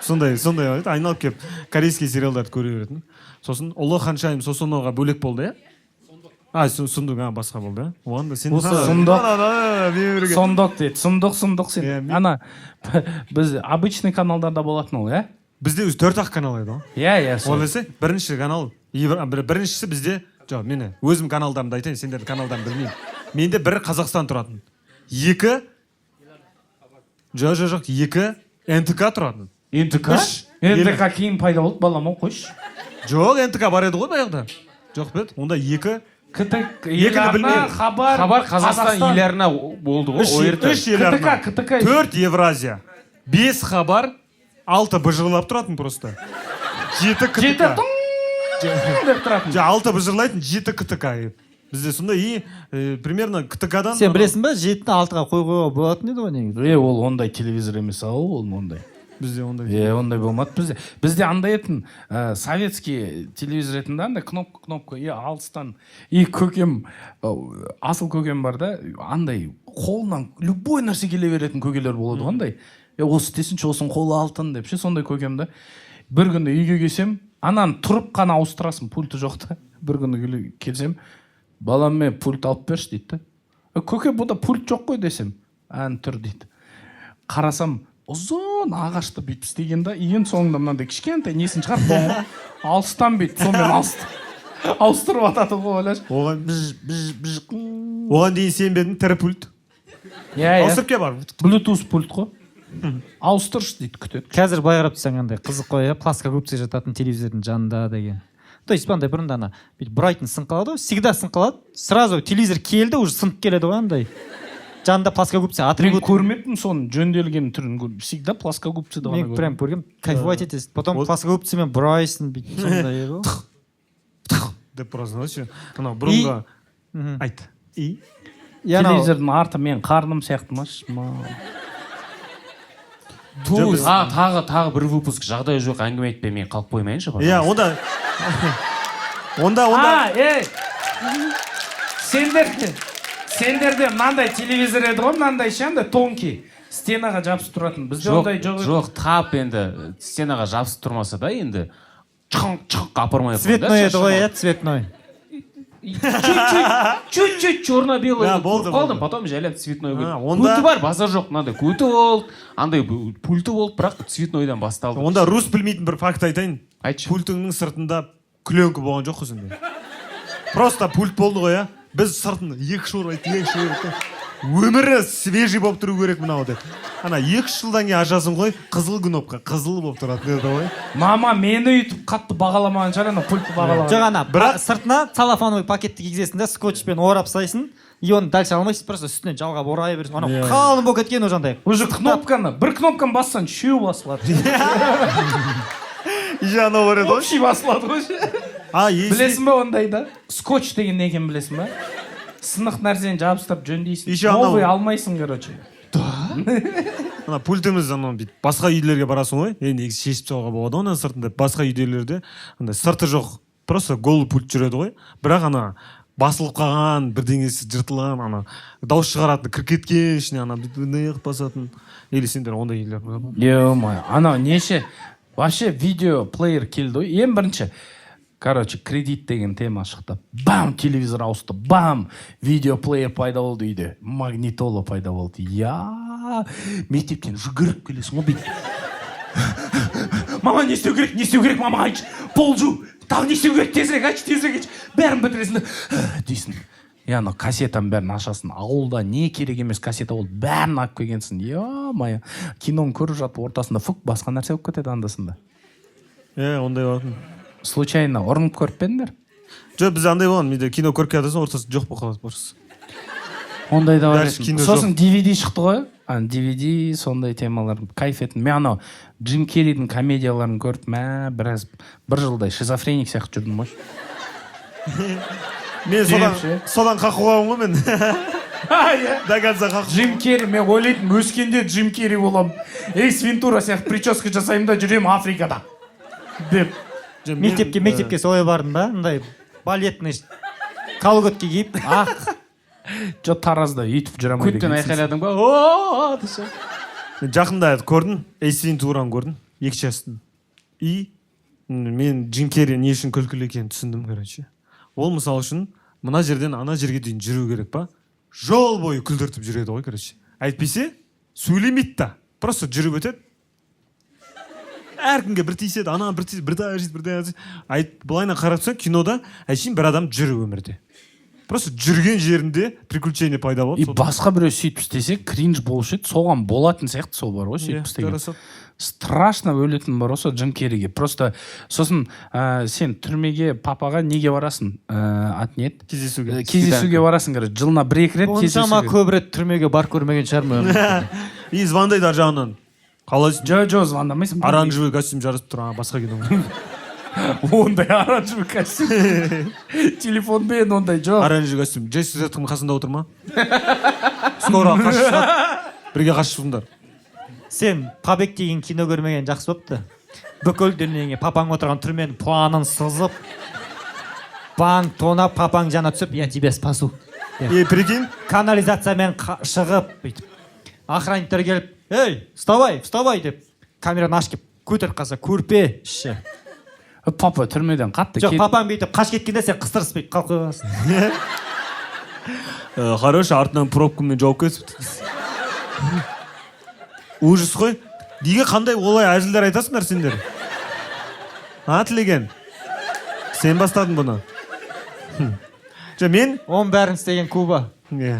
Сондай айналып келіп корейский сериалдарды көре беретін. Сосын Ұлы ханшайым Сосоноға бөлек болды, иә? А, сұмдық, а, басқа болды, иә? Оған да сен Осы сұмдық. Сұмдық дейді, сұмдық, сұмдық сен. Ана, біз обычный каналдарда болатын ол, иә? Бізде өзі 4-ақ канал еді ғой. Иә, иә, сол. Ойласай, бірінші канал, біріншісі бізде, жоқ, мені өзім каналдарымды айтайын, сендердің каналдарыңды білмеймін. Менде бір Қазақстан тұратын. 2, жоқ, 2 НТК тұратын. НТК? 3. НТК кейін пайда болды, балам, ол қойшы. Жоқ, НТК бар еді ғой баяғыда. Жоқ, бе, онда 2 КТК, Екіні білмеймін. Хабар, Хабар Қазақстан ел арна болды ғой, ОРТ. 3 ел арна. КТК, КТК. 4 Евразия. 5 Хабар, 6 быжырлап тұратын просто. 7 КТК. 7 тың деп тұратын. 6 быжырлайтын, 7 КТК. Бізде сонда и примерно КТК-дан. Сен білесің ба, 7-ні 6-ға қоюға болатын еді ғой негізі. Ол ондай телевизор емес, ау, ол ондай. Бізде ондай. Ондай болмады бізде. Бізде андай етін, советский телевизор етін да, андай кнопка, кнопка, и алыстан. И көкем, асыл көкем бар да, андай қолынан любой нәрсе келе беретін көкелер болады ғой андай. Осы істесінші, осының қолы алтын деп ше, сондай көкем да. Бір күні үйге келсем, ананы тұрып қана ауыстырасың, пульті жоқ та. Бір күні келсем, балам, мен пульт алып берші дейді да. Көке, бұнда пульт жоқ қой десем, ән тұр дейді. Қарасам, ұзын ағашты бүйтіп істеген да, ең соңында мынандай кішкентай несін шығарып, алыстан бүйтіп, сонымен ауыстырып атады ғой, ойлашы. Оған дейін сенбедің, тірі пульт. Иә, иә. Ауыстырып кел бар. Bluetooth пульт қой. Ауыстыршы дейді, күтеді. Қазір былай қарап тұрсаң андай қызық қой, иә, плоскогубцы жататын телевизордың жанында деген. То есть андай бұрында ана бүйтіп бұрайтын сынып қалады ғой, всегда сынып қалады. Сразу телевизор келді, уже сынып келеді ғой андай. Жанында плоскогубцы атрибут. Мен көрмеппін соның жөнделген түрін, всегда плоскогубцы да Мен прям көргем, кайфовать етесің. Потом плоскогубцымен бұрайсың бүйтіп сондай ғой. Тық деп бұрасың ғой. Анау бұрынғы айт. И телевизордың арты мен қарным сияқты ма? Тағы бір выпуск жағдай жоқ, әңгіме айтпай мен қалып қоймайыншы. Иә, онда онда А, ей. Сендерде мынандай телевизор еді ғой, мынандай ше, андай тонкий, стенаға жабысып тұратын. Бізде ондай жоқ. Жоқ, тап енді стенаға жабысып тұрмаса да енді чың-чың апармай. Цветной еді ғой, иә, цветной. Чуть-чуть черно-белый болды, қалдым, потом жайлап цветной. Онда Көті бар, базар жоқ, мынандай көті болды, андай пульті болды, бірақ цветнойдан басталды. Онда рус білмейтін бір факт айтайын. Айтшы. Пультіңнің сыртында пленка болған жоқ қой сенде. Просто пульт болды ғой, иә. Біз сыртын 2 шур айтты, 2 шур айтты. Өмірі свежий болып тұру керек мынау деп. Ана 2 жылдан кейін ашасың ғой, қызыл кнопка, қызыл болып тұратын еді ғой. Мама мені өйтіп қатты бағаламаған шығар, ана пультті бағаламаған. Жоқ, ана бірақ сыртына целлофановый пакетті кигізесің да, скотчпен орап тастайсың, и оны дальше алмайсың, просто үстінен жалғап орай бересің. Анау қалың болып кеткен уже андай. Уже кнопканы, бір кнопканы бассаң, үшеуі басылады. Еще анау бар еді ғой. Общий басылады ғой. Білесің ба ондайда? Скотч деген не екенін білесің ба? Сынық нәрсені жабыстырып жөндейсің. Новый алмайсың, короче. Ана пультіміз анау бүйтіп басқа үйлерге барасың ғой. Негізі шешіп тастауға болады ғой ана сыртында. Басқа үйлерде андай сырты жоқ, просто голый пульт жүреді ғой. Бірақ ана басылып қалған, бірдеңесі жыртылған, ана дауыс шығаратын, кіріп кеткен ішіне ана бүйтіп нық басатын. Или сендер ондай үйлер бар ма? Е-мое, анау неше вообще видео плеер келді ғой. Ең бірінші, короче, кредит деген тема шықты. Бам, телевизор ауысты. Бам, видеоплеер пайда болды үйде. Магнитола пайда болды. Я, мектептен жүгіріп келесің ғой бүйтіп. Мама, не істеу керек, не істеу керек, мама, айтшы. Пол жу, тағы не істеу керек, тезірек айтшы, тезірек айтшы. Бәрін бітіресің де, дейсің. Я, анау кассетаның бәрін ашасың. Ауылда не керек емес кассета болды, бәрін алып келгенсің. Е-мое, киноны көріп жатып ортасында фук, басқа нәрсе болып кетеді анда-санда. Ондай болатын. Случайно ұрынып көріп пе едіңдер? Жоқ, біз андай болған, менде кино көріп келе жатасың, ортасы жоқ болып қалады просто. Ондай да бар Дальше еді. кино жоқ. Сосын DVD шықты ғой. Ана DVD сондай темалар кайф етін. Мен анау Джим Керридің комедияларын көріп, мә, біраз бір жылдай шизофреник сияқты жүрдім ғой. Мен содан қақып алғанмын ғой мен. До конца қақ. Джим Керри. Мен ойлайтынмын, өскенде Джим Керри боламын, Эйс Вентура сияқты прическа жасаймын да жүремін Африкада деп. Мектепке солай бардым ба, мындай балетный колготки киіп, ақ. Жоқ, Таразда өйтіп жүре алмайды Көттен екенсің. айқайладың ба, о десе? Мен жақында көрдім, Эйс Вентураны көрдім, екі частын. И мен Джим Керри не үшін күлкілі екенін түсіндім. Короче, ол, мысалы үшін, мына жерден ана жерге дейін жүру керек па, жол бойы күлдіртіп жүреді ғой, короче. Әйтпесе сөйлемейді да, просто жүріп өтеді, әркімге бір тиіседі, ана бір тиіседі, бір таяқ жейді, бір таяқ жейді. Айт, былайынан қарап тұрсаң, кинода әшейін бір адам жүр өмірде, просто жүрген жерінде приключение пайда болады. И басқа біреу сөйтіп істесе, кринж болушы еді. Соған болатын сияқты, сол бар ғой, сөйтіп Иә, істеген. жарасады. Страшно өлетін бар ғой сол Джим Керриге просто. Сосын сен түрмеге папаға неге барасың, аты не еді? Кездесуге. Кездесуге барасың, короче, жылына бір екі рет Оншама кездесуге. көп рет түрмеге барып көрмеген шығармын өмірімде. И звондайды ар жағынан: «Қалайсың?» Жо, звондамайсың. Оранжевый костюм жарасып тұр. А, басқа кино. Ондай оранжевый костюм телефонмен ондай жоқ. Оранжевый костюм Джейсон Стэтхэм қасында отыр ма? Скоро қашып шығады, бірге қашып шығыңдар. Сен «Побег» деген кино көрмеген жақсы болыпты. Бүкіл дүниеңе папаң отырған түрменің планын сызып, банк тонап, папаң жана түсіп, «Я тебя спасу» деп. Е, прикинь. Канализациямен шығып, бүйтіп охранниктер келіп: «Ей, вставай, вставай», — деп камераны ашып келіп көтеріп қалса, көрпе іші. Папа түрмеден қатты Жоқ, папаң бүйтіп қашып кеткенде, сен қыстырысып бүйтіп қалып қойғансың. Хорошо, артынан пробкамен жауып кетіпті. Ужас қой. Неге, қандай олай әзілдер айтасыңдар сендер? А, Тілеген, сен бастадың бұны. Жоқ, мен Оның бәрін істеген Куба. Иә,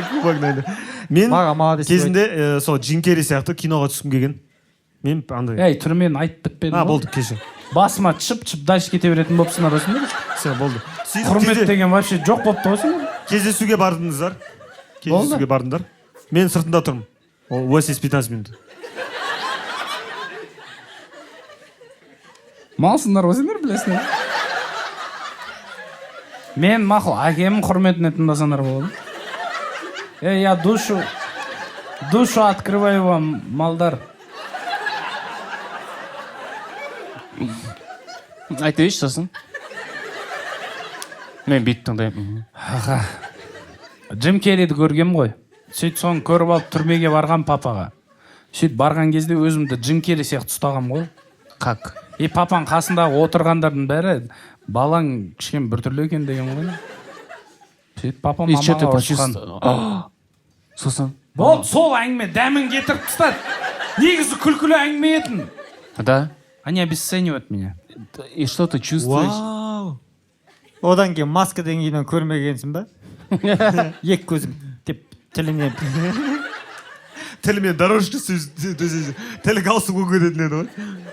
Куба кінәлі. Мен Маған молодец деп. кезінде сол Джим Керри сияқты киноға түскім келген. Мен андай Ей, түрмені айтып бітпедім А, ғой. болды, кешір. Басыма чып чып дальше кете беретін болыпсыңдар ғой сендер. Все, болды. Сөйтіп Құрмет деген вообще жоқ болыпты ғой сендер. Кездесуге бардыңыздар, кездесуге бардыңдар, мен сыртында тұрмын. Ол у вас есть 15 минут. Малсыңдар ғой сендер, білесіңдер. Мен мақұл, әкемнің құрметіне тыңдасаңдар болады. Ей, я душу открываю вам, малдар. Айта берші, сосын мен бүйтіп тыңдаймын. Аға, Джим Керриді көргем ғой. Сөйтіп, соны көріп алып, түрмеге барған папаға. Сөйтіп барған кезде өзімді Джим Керри сияқты ұстағам ғой. Как? И папаң қасындағы отырғандардың бәрі: «Балаң кішкене біртүрлі екен», — деген ғой. Сөйтіп папам И что ты мамаға ұрысқан. почувствовал сосын? Болды, сол әңгіме дәмін кетіріп тастады. Негізі күлкілі әңгіме етін. Да. Они обесценивают меня. И что ты чувствуешь? Вау. Одан кейін «Маска» деген киноны көрмегенсің ба? Екі көзің деп тіліңе. Тілімен дорожка төсеп, тілі галстук болып кететін еді ғой.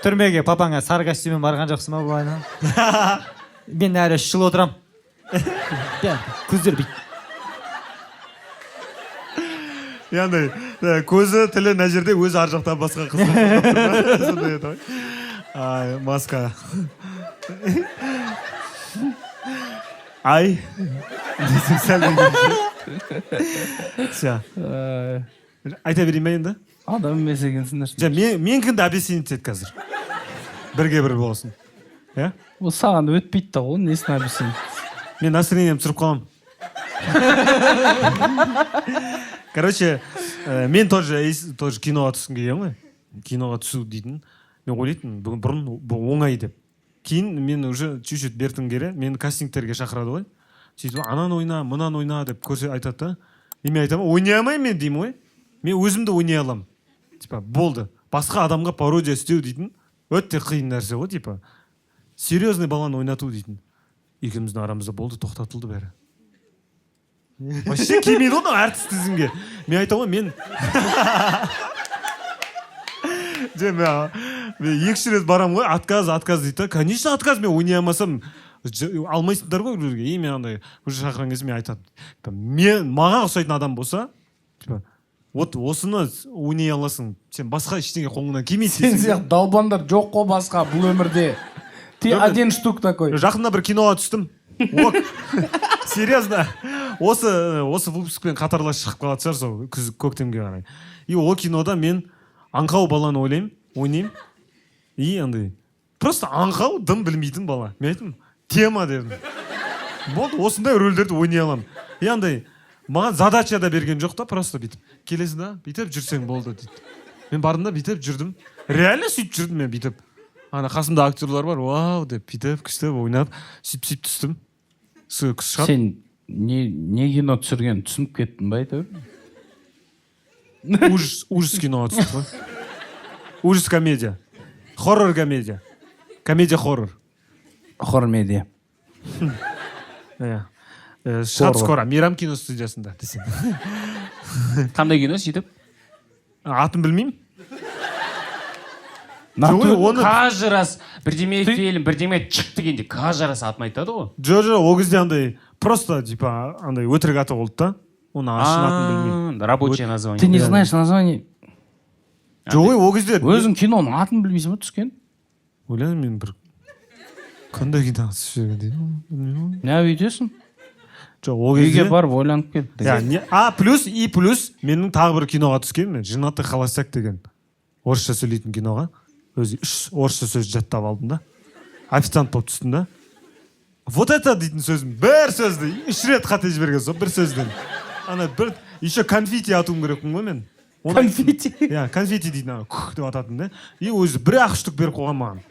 Түрмеге папаңа сары костюммен барған жоқсың ба былайынан? «Мен әлі 3 жыл отырамын», көздері бүйтіп. Яғни көзі, тілі мына жерде, өзі ар жақта басқа қыз, сондай еді ғой. Ай, «Маска», ай, десең сәл. Все, айта берейін ба енді? Адам емес екенсіңдер. Жоқ, мен менікін обесценить ет қазір, бірге бір болсын, иә. Ол саған өтпейді да ғой, несін обесценить? Мен настроением түсіріп қаламын. Короче, мен тоже тоже киноға түскім келген ғой. Киноға түсу дейтін, мен ойлайтынмын бүгін бұрын бұл оңай деп. Кейін мен уже чуть чуть бертін келе мені кастингтерге шақырады ғой. Сөйтіп «Ананы ойна, мынаны ойна» деп көрсе, айтады да. И мен айтамын: «Ойнай алмаймын мен», — деймін ғой. «Мен өзімді ойнай аламын, типа, болды. Басқа адамға пародия істеу дейтін өте қиын нәрсе ғой, типа, серьезный баланы ойнату дейтін». Екеуміздің арамызда болды, тоқтатылды бәрі. Вообще келмейді ғой мынау әртіс тізімге. Мен айтамын ғой, мен жоқ, мен 2-3 рет барамын ғой, «Отказ, отказ» дейді да. Конечно, отказ. Мен ойнай алмасам, алмайсыңдар ғой біреуге. И мен андай уже шақырған кезде мен айтамын: типа, мен маған ұқсайтын адам болса, типа, вот осыны ойнай аласың сен, басқа ештеңе қолыңнан келмейді Сен десең. сияқты долбандар жоқ қой басқа бұл өмірде. Ты Жоқ, один штук такой. Жақында бір киноға түстім. Ок, серьезно, Осы выпускпен қатарлас шығып қалатын шығар сол күз, көктемге қарай. И ол кинода мен аңқау баланы ойлаймын, ойнаймын. И андай просто аңқау, дым білмейтін бала. Мен айттым: «Тема», — дедім. Болды, осындай рөлдерді ойнай аламын. И андай маған задача да берген жоқ та, просто бүйтіп келесің да, бүйтіп жүрсең болды дейді. Мен бардым да, бүйтіп жүрдім, реально сөйтіп жүрдім мен бүйтіп. Ана қасымда актерлар бар, «Вау» деп, бүйтіп күштеп ойнап, сөйтіп сөйтіп түстім. Сол күш шығады. Сен не кино түсіргенін түсініп кеттің ба әйтеуір? Ужас, ужас киноға түстік қой. Ужас комедия, хоррор комедия, комедия хоррор. Хормедиа. Иә. Шығады скоро Мейрам киностудиясында десең. Қандай кино сөйтіп? Атын білмеймін. Жоқ, оны Каждый раз бірдеме фильм, бірдеме шық дегенде, каждый раз атын айтады ғой. Жоқ, ол кезде андай просто типа андай өтірік аты болды да, оны шын атын білмеймін. А, рабочее название. Ты не знаешь название? Жоқ, ол кезде Өзің киноның атын білмейсің ба түскен? Ойлаймын мен, бір қандай киноға түсіп жіберген деймін, білмеймін. Не өйтесің? Жоқ, ол кезде Үйге барып ойланып кел. Иә, а плюс и плюс менің тағы бір киноға түскенмін мен, «Женатый холостяк» деген орысша сөйлейтін киноға. Өзі үш орысша сөз жаттап алдым да, официант болып түстім да. «Вот это» дейтін сөзім, бір сөзді үш рет қате жіберген. Сол бір сөзден ана бір еще конфетти атуым керекпін ғой мен. Конфетти? Иә, конфетти дейтін, ана «күх» деп ататын да. И өзі бір ақ штук беріп қойған маған,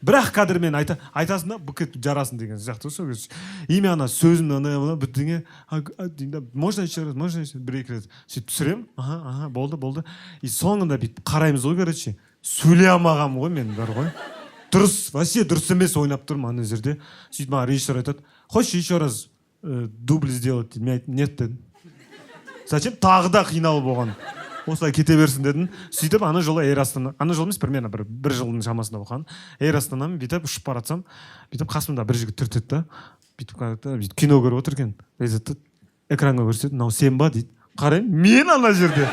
бір ақ кадрмен айтасың да, букет жарасың деген сияқты ғой сол кезде. И мен ана сөзімді андай мына бірдеңе деймін да, «Можно еще раз, можно еще?» Бір екі рет сөйтіп түсіремін. Аха, болды, болды. И соңында бүйтіп қараймыз ғой, короче, сөйлей алмағанмын ғой мен бар ғой. Дұрыс, вообще дұрыс емес ойнап тұрмын ана жерде. Сөйтіп маған режиссер айтады: «Хочешь еще раз дубль сделать?» — дейді. Мен айттым: «Нет», — дедім. Зачем тағы да қиналып оған, осылай кете берсін дедім. Сөйтіп ана жолы Эйр Астана, ана жолы емес, примерно бір жылдың шамасында болған, Эйр Астанамен бүйтіп ұшып бара жатсам, бүйтіп қасымда бір жігіт түртеді да, бүйтіп қарайды да, бүйтіп кино көріп отыр екен. Айтады да, экранға көрсетеді: «Мынау сен ба?» — дейді. Қараймын, мен ана жерде.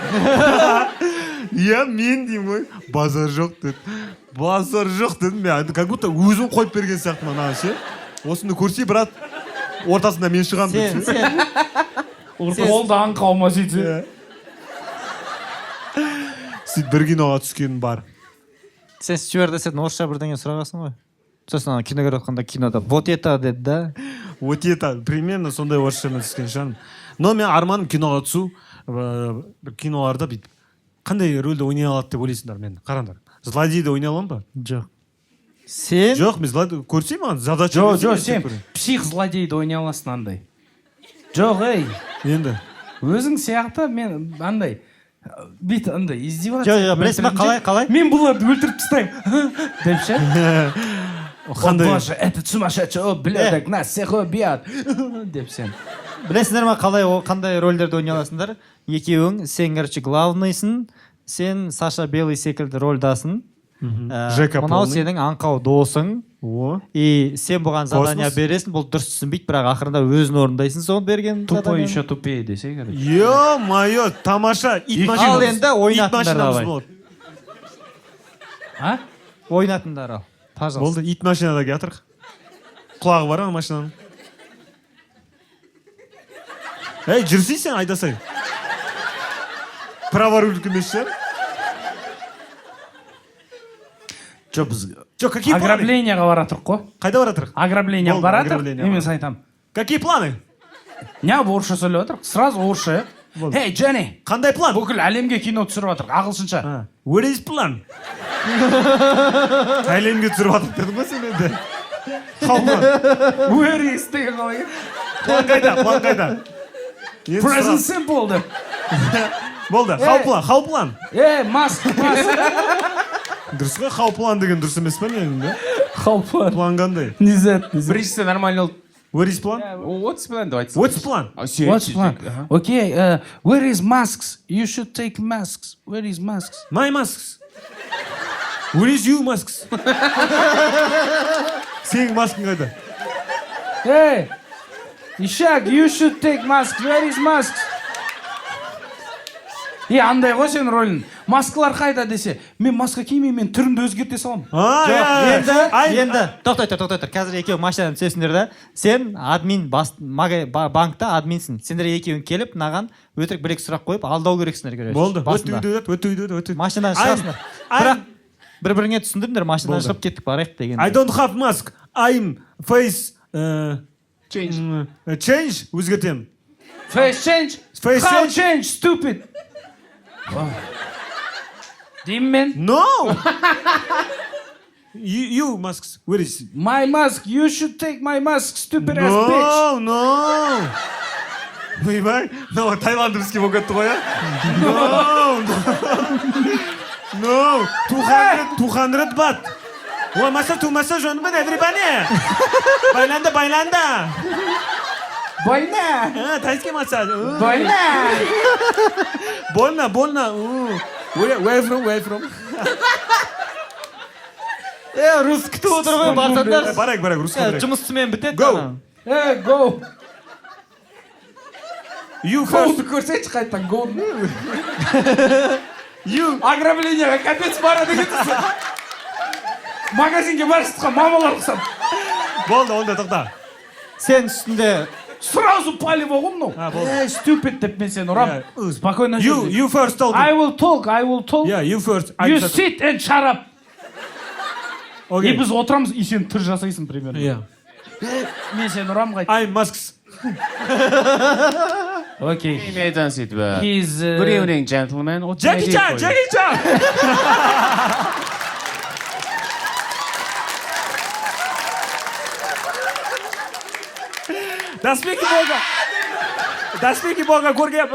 «Иә, мен», — деймін ғой. «Базар жоқ», — деді. «Базар жоқ», — дедім мен. Как будто өзім қойып берген сияқтымын ана ше. «Осыны көрсе, брат, ортасында мен шығамын», — деп Сен ше. Сен Ол да аңқау ма сөйтсе? Иә. Сөйтіп бір киноға түскенім бар. Сен стюардессадан орысша бірдеңе сұрағансың ғой, сосын ана кино көріп жатқанда кинода «вот это» деді да. Вот это примерно сондай орысшамен түскен шығармын. Но мен арманым киноға түсу. Бір киноларда бүйтіп қандай рөлді ойнай алады деп ойлайсыңдар мен? Қараңдар, злодейді ойнай аламын ба? Жоқ, сен Жоқ, мен злодей көрсей, маған задача Жоқ, берсе, жоқ, мен сен істеп көремін. псих злодейді ойнай аласың андай. Жоқ, ей. Енді Өзің сияқты мен андай бүйтіп андай издеваться. Жоқ, жоқ, білесің ба, қалай? Мен бұларды өлтіріп тастаймын деп ше. О Қандай? боже, этот сумасшедший ублюдок нас всех убьет деп сен. Білесіңдер ма, қалай, қандай рөлдерді ойнай аласыңдар екеуің? Сен, короче, главныйсың, сен Саша Белый секілді рольдасың. Жека мынау полный. Сенің аңқау досың. О. И сен бұған задание Космос. бересің, бұл дұрыс түсінбейді, бірақ ақырында өзің орындайсың соны берген Тупой заданиені. еще тупее десе, короче. Е мое, тамаша! Ит Ал машинамыз. енді Ит ойнатыңдар, машинамыз давай. болады. А? Ойнатыңдар, ал, пожалуйста. Болды, ит машинада келатырық. Құлағы бар ма машинаның? Ей, жүрсей сен, айдасай. Праворулька емес шығар. Жоқ, біз Жоқ, какие планы? ограблениеға бара жатырық қой. Қайда бара жатырық? Ограблениеға Болды, бара жатырық. ограблениеға. И мен саған айтамын. Какие планы? Неғып орысша сөйлеп жатырық? Сразу орысша, иә? Болды. Эй, Дженни! Қандай план? Бүкіл әлемге кино түсіріп жатырық, ағылшынша. А, what is plan? Әлемге түсіріп жатыр дедің ғой сен енді. How plan? Where is деген қалай? План қайда? План қайда? Енді Present сұрақ. simple деп. Болды, how plan? How plan? Ей, маск, маск. Дұрыс қой, how plan деген дұрыс емес па негізінде? How plan. План қандай? Не знаю, не знаю. Біріншісі нормально болды. Where is plan? What's plan деп айтсын. What's plan? А, сен- What's plan? Okay, where is masks? You should take masks. Where is masks? My masks. Where is you masks? Сенің маскың қайда? Hey, Ishak, you should take masks. Where is masks? Е, андай ғой сенің рөлің. Маскалар қайда десе, мен маска кимеймін, мен түрімді өзгерте саламын. Жоқ, енді, енді, тоқтай тұр, тоқтай тұр. Қазір екеуі машинадан түсесіңдер да. Сен админ, банкта админсің. Сендер екеуің келіп, мынаған өтірік бір-екі сұрақ қойып, алдау керексіңдер, короче. Болды. Басында. Өтті, өтті, өтті, өтті. Машинадан шығасыңдар. Бірақ бір-біріңе түсіндіріңдер, машинадан шығып кеттік, барайық деген. I don't have mask. I'm face change. Change өзгертемін. Face change. Face How change. change, stupid. Деймін мен. No. You masks. Where is it? My mask, you should take my mask, stupid ass bitch. No, no. Ойбай, мынау таиландовский болып кетті ғой, иә? No, no. No, 200, 200 бат. Ой, маса, ту маса, жонымын, everybody. Байланды, байланды. Больно. Тайский массаж. Больно. Больно, больно. Where from, where from? Рус күтіп отыр ғой, барсаңдар. Барайық, барайық, русқа барайық. Жұмысымен бітеді. Go. Go. You first. Go-ды көрсетші қайтадан, go. You. Ограблениеға капец барады екенсің. Магазинге бара жатқан мамалар ұқсап. Болды, онда тоқта. Сен үстінде сразу палево ғой мынау. Эй, stupid деп мен сені ұрам. Спокойно. You first talk. I will talk, I will talk. Yeah, you first. You sit and shut up. Okay. И біз отырамыз, и сен түр жасайсың примерно. Yeah. Мен сені ұрам қайт. I'm masks. Окей. Мен айтамын сөйтіп. He's Good evening, gentlemen. What can I Jackie do Chan, for you? Jackie Chan. Доспехи Бога. Доспехи Бога көргем.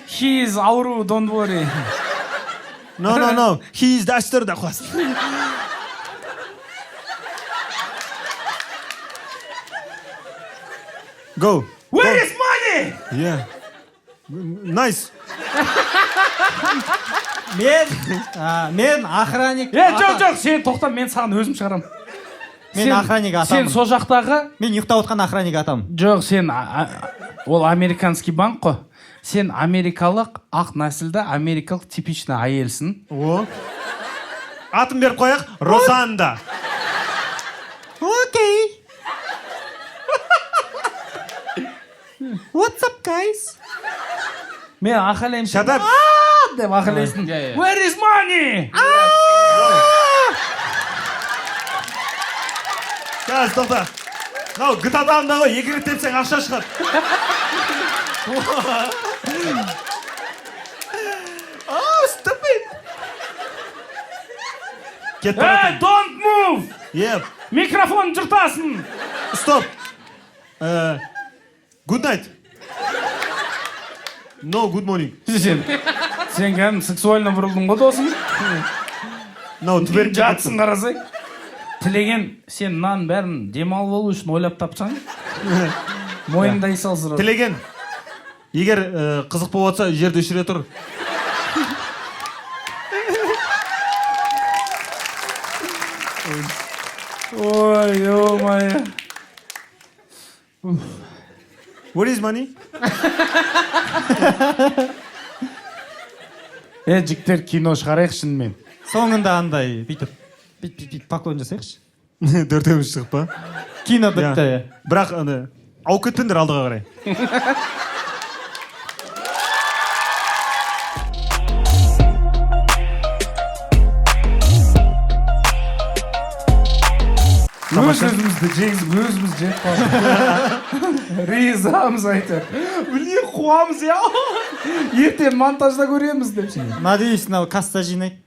He is ауру, don't worry. No, no, no. He is дәстүр да қоясың. Go. Where is money? Yeah. Nice. Мен охранник. Жоқ, жоқ, сен тоқта, мен саған өзім шығарам. Мен охранник атамын. Сен сол жақтағы... Мен ұйықтап отқан охранник атам. Жоқ, сен... Ол американский банк қой. Сен америкалық, ақ нәсілді, америкалық типичный әйелсің. О. Атын беріп қояйық, Розанда. Окей. What's up, guys? Мен ақылаймын. Shut up. Деп ақылайсың. Where is money? Қазір тоқта. Мынау гта-дан ғой, екі рет тепсең ақша шығады. Oh, stupid. Кет Hey, don't move! Yep. Микрофон жыртасың. Стоп. Good night. No, good morning. Сен кәдімгі сексуально бұрылдың ғой, досым. No, түберіп жатсың қарасай. Тілеген, сен мынаның бәрін демалып алу үшін ойлап тапсаң, мойындай сал сразу. Тілеген, егер қызық болып жатса, жерді өшіре тұр. Ой, ё-моё. Where is money? Жігіттер, кино шығарайық шынымен. Соңында андай бүйтіп бүйтіп поклон жасайықшы. Төртеуміз шығып па? Кино бітті. Бірақ аны ауып кетпеңдер алдыға қарай. Өз өзімізді жегізіп, өзіміз жеп қалдық. Ризамыз әйтеуір. Блин, қуамыз я. Ертең монтажда көреміз деп. Надеюсь, мынау касса жинайды.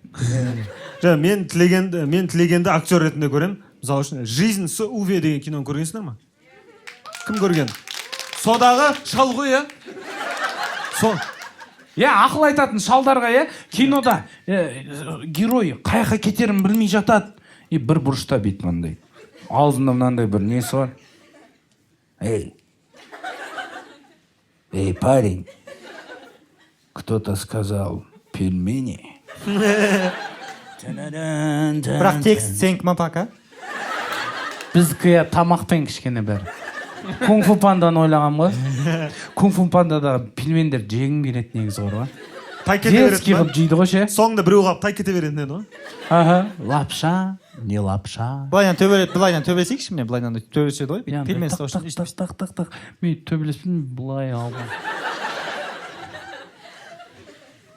Жа, мен тілегенді актер ретінде көрем. Мысалы үшін, Жизнь с Уве деген киноны көргенсіңдер ма? Кім көрген? Содағы шал ғой, иә? Сол. Иә, ақыл айтатын шалдарға, иә, кинода герой қаяққа кетерін білмей жатады. И бір бұрышта бүйтіп мынандай. Аузында мынандай бір несі бар. Эй. Эй, парень. Кто-то сказал пельмени. Бірақ текст сенікі ма пока? Біздікі тамақпен кішкене бәрі. Кунг фу панданы ойлағанмын ғой. Кунг фу пандада пельмендер жегім келеді негізі бар ғой. Тай кете Детский беретін қылып жейді ғой ше. Соңында біреу қалып тай кете беретін еді ғой. Аха, лапша, не лапша. Былайынан төбелеп, былайынан төбелесейікші, міне, былайынан төбелеседі ғой. Иә, Пельмен тақ, ұстау үшін. тақ, тақ, тақ, тақ. Мен төбелеспеймін, былай алған.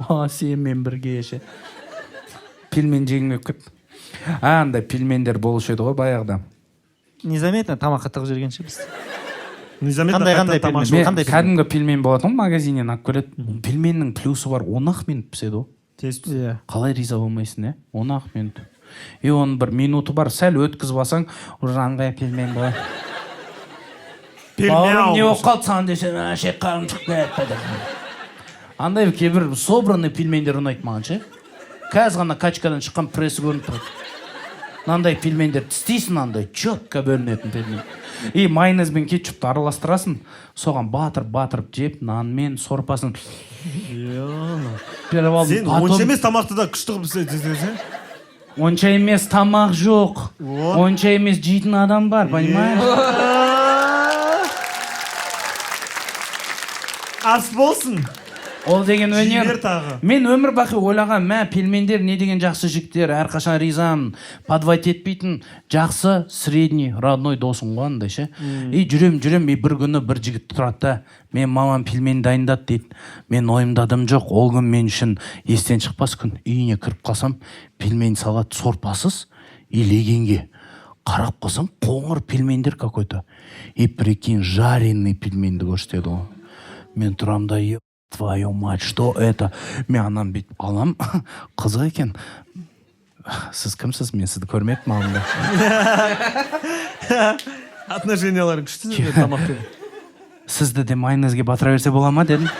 А, сенімен бірге ше. Пельмен жегім келіп кетті. А, андай пельмендер болушы еді ғой баяғыда. Незаметно тамаққа тығып жібергенше біз. Незаметно Қандай- қайтадан қандай тамақ пельмен? ішіп Мен қандай пельмен? кәдімгі пельмен болатын ғой, магазиннен алып келеді. Пельменнің плюсы бар, 10-ақ минут піседі ғой. Тез піседі. Иә. Қалай риза болмайсың, иә? 10-ақ минут. И оның бір минуты бар, сәл өткізіп алсаң, уже андай пельмен болады. Бауырым, не болып қалды саған десем, шек қарным шығып кетті деп. Андай кейбір собранный пельмендер ұнайды маған ше. Қазір ғана качкадан шыққан пресс көрініп тұрады. Мынандай пельмендер тістейсің, андай четко бөлінетін пельмен. И майонез бен кетчупты араластырасың, соған батырып-батырып жеп, нанмен сорпасын беріп алдым. Сен онша емес тамақты да күшті қылып істейсің. Онша емес тамақ жоқ. Онша емес жейтін адам бар, понимаешь? Ас болсын. Ол деген өнер. Жей бер тағы. Мен өмір бақи ойлаған, мә, пельмендер не деген жақсы жігіттер, әрқашан ризамын, подвать етпейтін, жақсы, средний, родной досым ғой андай ше. И жүрем, жүрем, и бір күні бір жігіт тұрады да, мен мамам пельмен дайындады дейді. Мен ойымда дым жоқ, ол күн мен үшін естен шықпас күн. Үйіне кіріп қалсам, пельмен салады сорпасыз и легенге. Қарап қалсам, қоңыр пельмендер какой-то. И прикинь, жареный пельменді көрсетеді ғой. Мен тұрам да, твою мать, что это? Мен ананы бүйтіп алам, қызық екен. Сіз кімсіз? Мен сізді көрмеппін алдында. Отношенияларың күшті сендер тамақпен. Сізді де майонезге батыра берсе бола ма дедім.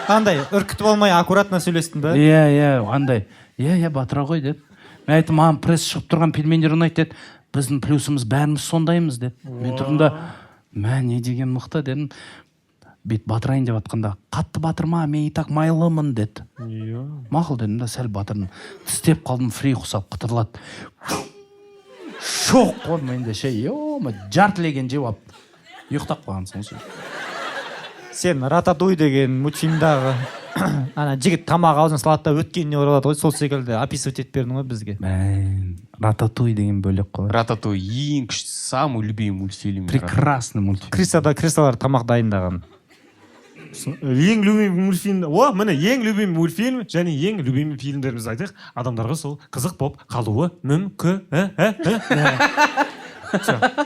Андай, үркітіп алмай, аккуратно сөйлестің ба? Иә, иә, андай. Иә, иә, батыра ғой деді. Мен айттым, маған пресс шығып тұрған пельмендер ұнайды деді. Біздің плюсымыз бәріміз сондаймыз деді. Мен тұрдым да, мә, не деген мықты дедім. Бет батырайын деп атқанда, қатты батырма, мен и так майлымын деді. Мақұл дедім да, сәл батырдым. Тістеп қалдым, фри құсап қытырлады. Шоқ қой менде ше, ё-ма, жарты леген жеп алып. Ұйықтап қалғансың ғой. Сен Рататуй деген мультфильмдағы ана жігіт тамақ аузына салады да өткеніне оралады ғой, сол секілді описывать етіп бердің ғой бізге. Мән, Рататуй деген бөлек қой. Рататуй ең күшті, самый любимый мультфильм. Прекрасный мультфильм. Крисада крисалар тамақ дайындаған. Ең любимый мультфильм. О, міне ең любимый мультфильм және ең любимый фильмдерімізді айтайық. Адамдарға сол қызық болып қалуы мүмкін.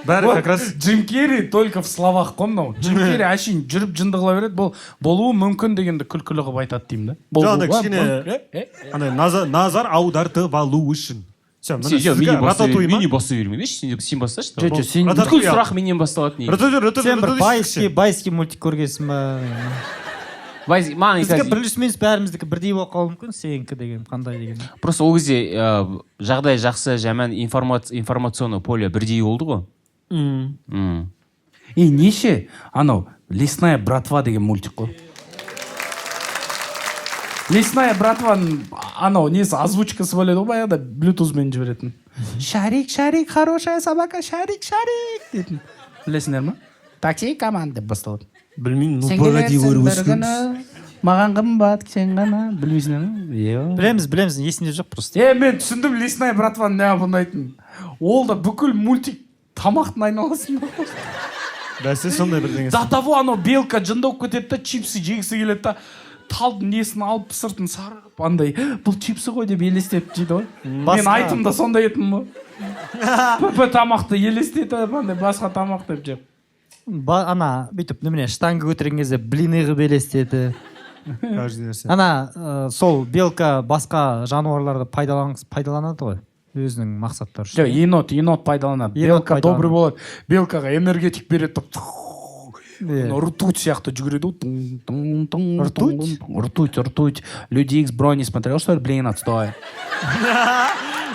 Бәрі как раз Джим Керри только в словах қой мынау. Джим Керри әшейін жүріп жынды қыла береді. Бұл болуы мүмкін дегенді күлкілі қылып айтады деймін да. Жоқ, андай кішкене андай назар аудартып алу үшін. Всё, міне сізге Рататуй ма? Мені бастай бермеңдерші, сен басташы. Жоқ, жоқ, сен бүткіл сұрақ менен басталады негізі. Рататуй, Сен бір байский мультик көргенсің ба? Біздікі плюс минус бәріміздікі бірдей болып қалуы мүмкін, сенікі деген қандай деген. Просто ол кезде жағдай жақсы, жаман, информационный поле бірдей болды ғой. И неше анау Лесная братва деген мультик қой. Лесная братваның анау несі озвучкасы бар еді ғой баяғыда, блютузмен жіберетін. Шарик, шарик, хорошая собака, шарик, шарик дейтін. Білесіңдер ма? Такси команда деп басталады. Білмеймін, ну Сен погоди келерсің көріп бір өскенбіз. күні, маған қымбат сен ғана. Білмейсіңдер ма? Е. Білеміз, білеміз, есімде жоқ просто. Мен түсіндім Лесная братваның неғып ұнайтынын. Ол да бүкіл мультик тамақтың айналасында. Бәсе сондай бірдеңе. До того анау белка жынды болып кетеді да, чипсы жегісі келеді да, талдың несін алып сыртын сары қылып андай бұл чипсы ғой деп елестетіп жейді ғой. Мен айтымда сондай едім ғой. ПП тамақты елестетіп андай басқа тамақ деп жеп. Ана бүйтіп немене штанга көтерген кезде блины қылып елестетіп. Ана сол белка басқа жануарларды пайдаланады ғой өзінің мақсаттары үшін. Жоқ, енот пайдаланады. Белка добрый болады. Белкаға энергетик береді. Ртуть сияқты жүгіреді ғой. Ртуть? Ртуть, ртуть. Люди Икс брони смотрел, что ли? Блин, отстой.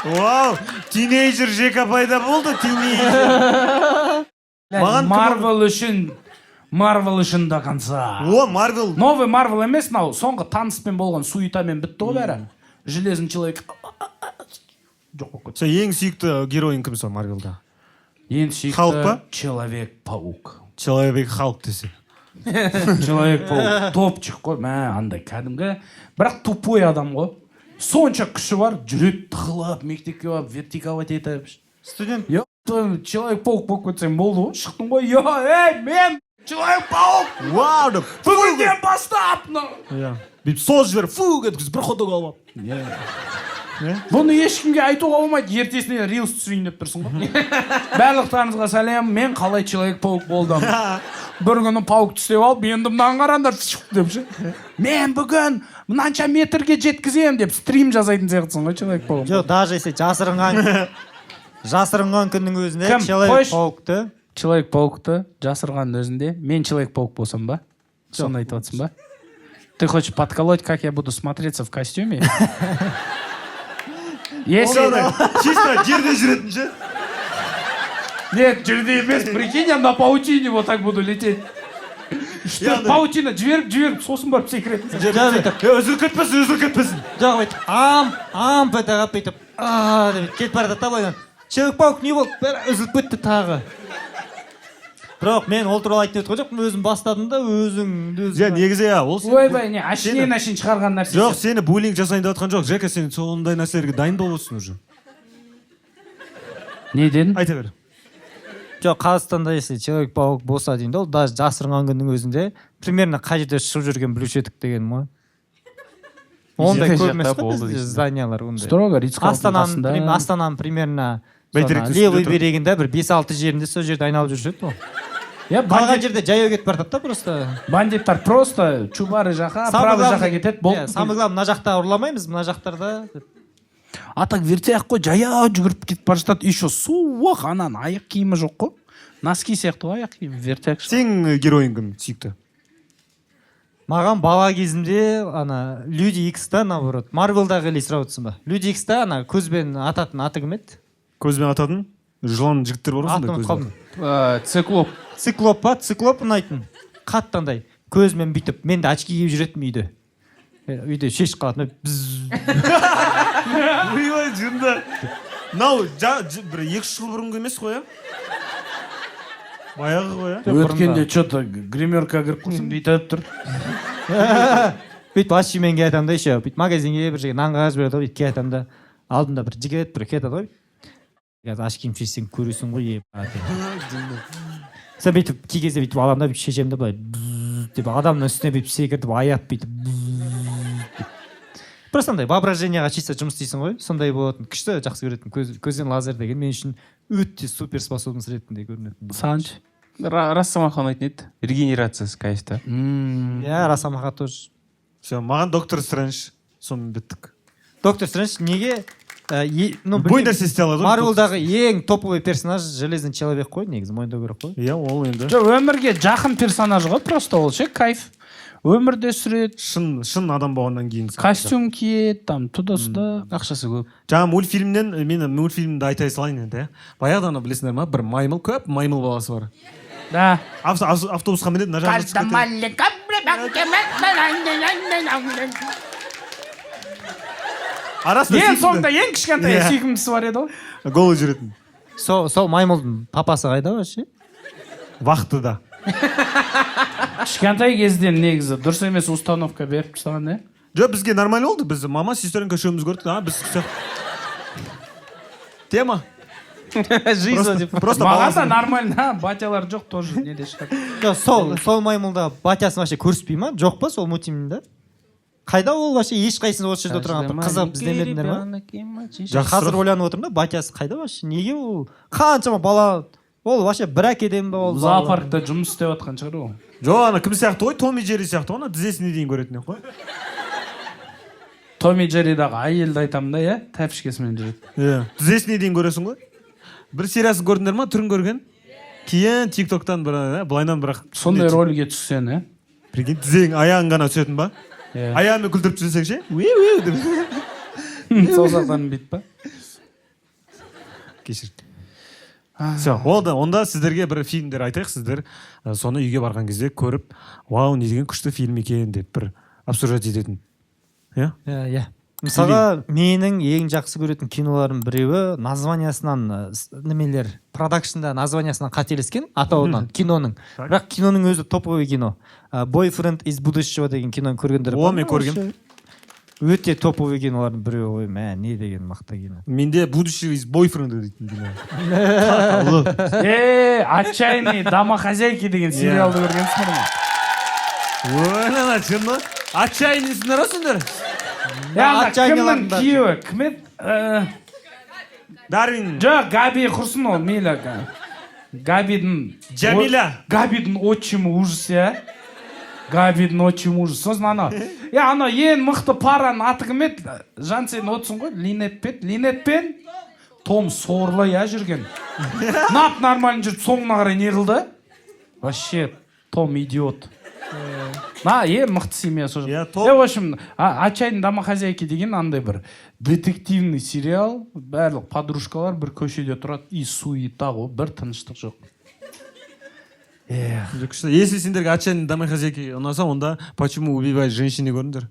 Вау, тинейджер Жека пайда болды, тинейджер. Марвел үшін, Марвел үшін до конца. О, Марвел. Новый Марвел емес, мынау соңғы таныспен болған суетамен бітті ғой бәрі. Железный человек. Жоқ болып кетті. Сен ең сүйікті геройың кім сол Марвелда? Ең сүйікті Халк па? Человек паук. Человек Халк десе. Человек паук топчик қой, мә, андай кәдімгі, бірақ тупой адам ғой. Сонша күші бар, жүреді тығылып, мектепке барып вертиковать етіп. Студент. Человек паук болып кетсең болды ғой, шықтың ғой. Йо, ей, мен человек паук Вау деп. Бүгіннен бастап мынау. Иә, бүйтіп созып жіберіп, фу еткізіп, бір хот дог алып алып. Бұны ешкімге айтуға болмайды, ертесіне рилс түсірейін деп тұрсың ғой. Барлықтарыңызға сәлем, мен қалай человек паук болдым. Бір күні паук түстеп алып, енді мынаны қараңдар деп ше. Мен бүгін мынанша метрге жеткіземін деп стрим жасайтын сияқтысың ғой человек паук. Жоқ, даже если жасырынған күннің өзінде Кім? Человек Қойшы. паукты Человек паукты жасырғанның өзінде мен человек паук болсам ба? Соны айтып жатрсың ба? Ты хочешь подколоть, как я буду смотреться в костюме? Если Чисто жерде жүретін ше. Нет, жерде емес, прикинь, я на паутине вот так буду лететь. Что паутина жіберіп жіберіп, сосын барып секіретін. Жоқ, бүйтіп Үзіліп кетпесін, үзіліп кетпесін. Жоқ, бүйтіп ам ете қалып, бүйтіп а деп кетіп бара жатады да былайынан. Человек паук не болды, бәрі үзіліп кетті тағы. Бірақ мен ол туралы айтып өткен жоқпын, өзім бастадым да, өзің Иә, негізі, иә, ол Ойбай, не, әшейін әшейін шығарған нәрсе. Жоқ, сені буллинг жасайын деп жатқан жоқ, Жека, сен сондай нәрселерге дайын болып отырсың уже. Не дедің? Айта бер. Жоқ, Қазақстанда если человек паук болса деймін да, ол даже жасырынған күннің өзінде примерно қай жерде шығып жүргенін білуші едік дегенім ғой. Ондай Жерде көп емес жақта қой болды бізде дейсің. зданиялар ондай. Строго Ридс Астананың қасында. Астананың примерно Бәйтеректің үстінде левый тұр. берегінде бір 5-6 жерінде, сол жерде айналып жүруші еді ол. Иә, Қалған бандит, жерде жаяу кетіп бара жатады да просто. Бандиттар просто чубары жаққа, Самый правый главный- жаққа кетеді, болды. Иә, самый главный, мына жақта ұрламаймыз, мына жақтарда деп. А так вертяк қой, жаяу жүгіріп кетіп бара жатады. Еще суық, ананың аяқ киімі жоқ қой. Носки сияқты ғой аяқ киімі, вертяк. Сенің геройың кім сүйікті? Маған бала кезімде ана Люди Икста, наоборот, Марвелдағы или сұрап отырсың ба? Люди Икста ана көзбен ататын, аты кім еді? Көзбен ататын жылан жігіттер бар ғой Атын сондай ұмытып көзбен. қалдым. Циклоп. Циклоп па? Циклоп ұнайтын. Қатты андай көзімен бүйтіп, мен де очки киіп жүретінмін үйде. Үйде шешіп қалатын бз. Ойбай, жынды. Мынау бір 2-3 жыл бұрынғы емес қой, иә? Баяғы ғой, иә? Өткенде че-то гримерка кіріп қалсам, бүйтіп тұр. Бүйтіп очкимен келе жатамын да, еще бүйтіп магазинге бір жерге нанға жібереді ғой, бүйтіп келе жатамын да, алдымда бір жігіт бір келе жатады ғой. Қазір очкиімді шешсең көресің ғой, ебать. Сол бүйтіп кей кезде бүйтіп аламын да, бүйтіп шешемін да, былай бзз деп адамның үстіне бүйтіп секіртіп, аяп бүйтіп бзз деп. Просто андай воображениеға чисто жұмыс істейсің ғой, сондай болатын. Күшті жақсы көретін көзден лазер деген мен үшін өте супер способность ретінде көрінетін. Сағыншы. Росомаха ұнайтын еді, регенерациясы кайф та. Иә, Росомаха тоже. Все, маған Доктор Стрэндж, сонымен біттік. Доктор Стрэндж неге? Ну, Любой білмеймін. нәрсе істей алады ғой. Марвелдағы ең топовый персонаж Железный человек қой, негізі мойындау керек қой. Иә, ол енді. Жоқ, өмірге жақын персонаж ғой просто ол ше, кайф. Өмірде сүреді, Шын шын адам болғаннан кейін. Костюм киеді, там туда-сюда. Ақшасы көп. Жаңа мультфильмнен мен мультфильмді айта салайын енді, иә. Баяғыда ана білесіңдер ма, бір маймыл, көп маймыл баласы бар. Да. Автобусқа мінеді, мына жағына түсіп кетеді. Арасында Ең сүйкімді. соңында ең кішкентай Иә. сүйкімдісі бар еді ғой. Голый жүретін. Сол маймылдың папасы қайда вообще? Вахтыда. Кішкентай кезден негізі дұрыс емес установка беріп тастаған, иә. Жоқ, бізге нормально болды. Біз мама, сестренка үшеуміз көрдік. А, біз все. Тема. Жиза деп. Просто Маған да баласын- нормально, батялар жоқ тоже неде шығады. Жоқ, сол маймылда батясын вообще көріспей ма? Жоқ па сол мультфильмде? Қайда ол вообще, ешқайсысы осы жерде отырған бір қызығып іздемедіңдер ма? Жақсы Қазір сұрақ. ойланып отырмын да, батясы қайда вообще? Неге ол қаншама бала, ол вообще бір әкеден ба ол балалар? Зоопаркта жұмыс істеп жатқан шығар ол. Жоқ, ана кім сияқты ғой, Том и Джерри сияқты ғой, ана тізесіне дейін көретін еді ғой. Том и Джерридағы әйелді айтамын да, иә, тәпішкесімен жүреді. Иә. Тізесіне дейін көресің ғой. Бір сериясын көрдіңдер ма, түрін көрген? Кейін тиктоктан бір, ә, былайынан бірақ. Сондай рөлге түссең, иә. Прикинь, тізең аяғың ғана түсетін ба? Иә. Аяғымен күлдіріп жүрсең ше? Уи уи деп. Саусақтарын бүйтіп па? Кешір. Все, болды. Онда сіздерге бір фильмдер айтайық, сіздер соны үйге барған кезде көріп, вау, не деген күшті фильм екен деп бір обсуждать ететін. Иә? Иә, иә. Мысалға, менің ең жақсы көретін киноларым біреуі названиясынан немелер продакшнда названиясынан қателескен, атауынан киноның. Бірақ киноның өзі топовый кино. «Бойфренд из будущего» деген киноны көргендер О, бар ма? мен көргем. Вообще? Өте топовый кинолардың біреуі ғой. Мә, не деген мықты кино. Менде «Будущего из бойфренда» дейтін кино. Е, «Отчаянные домохозяйки» деген сериалды көргенсіңдер ма? Ой, чын отчаянныйсыңдар ғой сендер. Е, ана кімнің Отчаянныйлардың бәрі. күйеуі кім еді? Дарвин. Жоқ, Габи құрсын, ол мейлі. Габидің Джамиля. Габидің отчимі ужас, иә, Габидің отчимі ужас. Сосын анау, е, анау ең мықты параның аты кім еді? Жан, сен отырсың ғой. Линет пе еді? Линет пен Том сорлы, иә, жүрген нап нормально жүріп, соңына қарай не қылды вообще? Том идиот. На, ең мықты семья сол. Иә, Том. Е, в общем, «Отчаянные домохозяйки» деген андай бір детективный сериал. Барлық подружкалар бір көшеде тұрады, и суета ғой, бір тыныштық жоқ. Эх. Күшті. Если сендерге «Отчаянные домохозяйки» ұнаса, онда «Почему убивают женщины» көріңдер.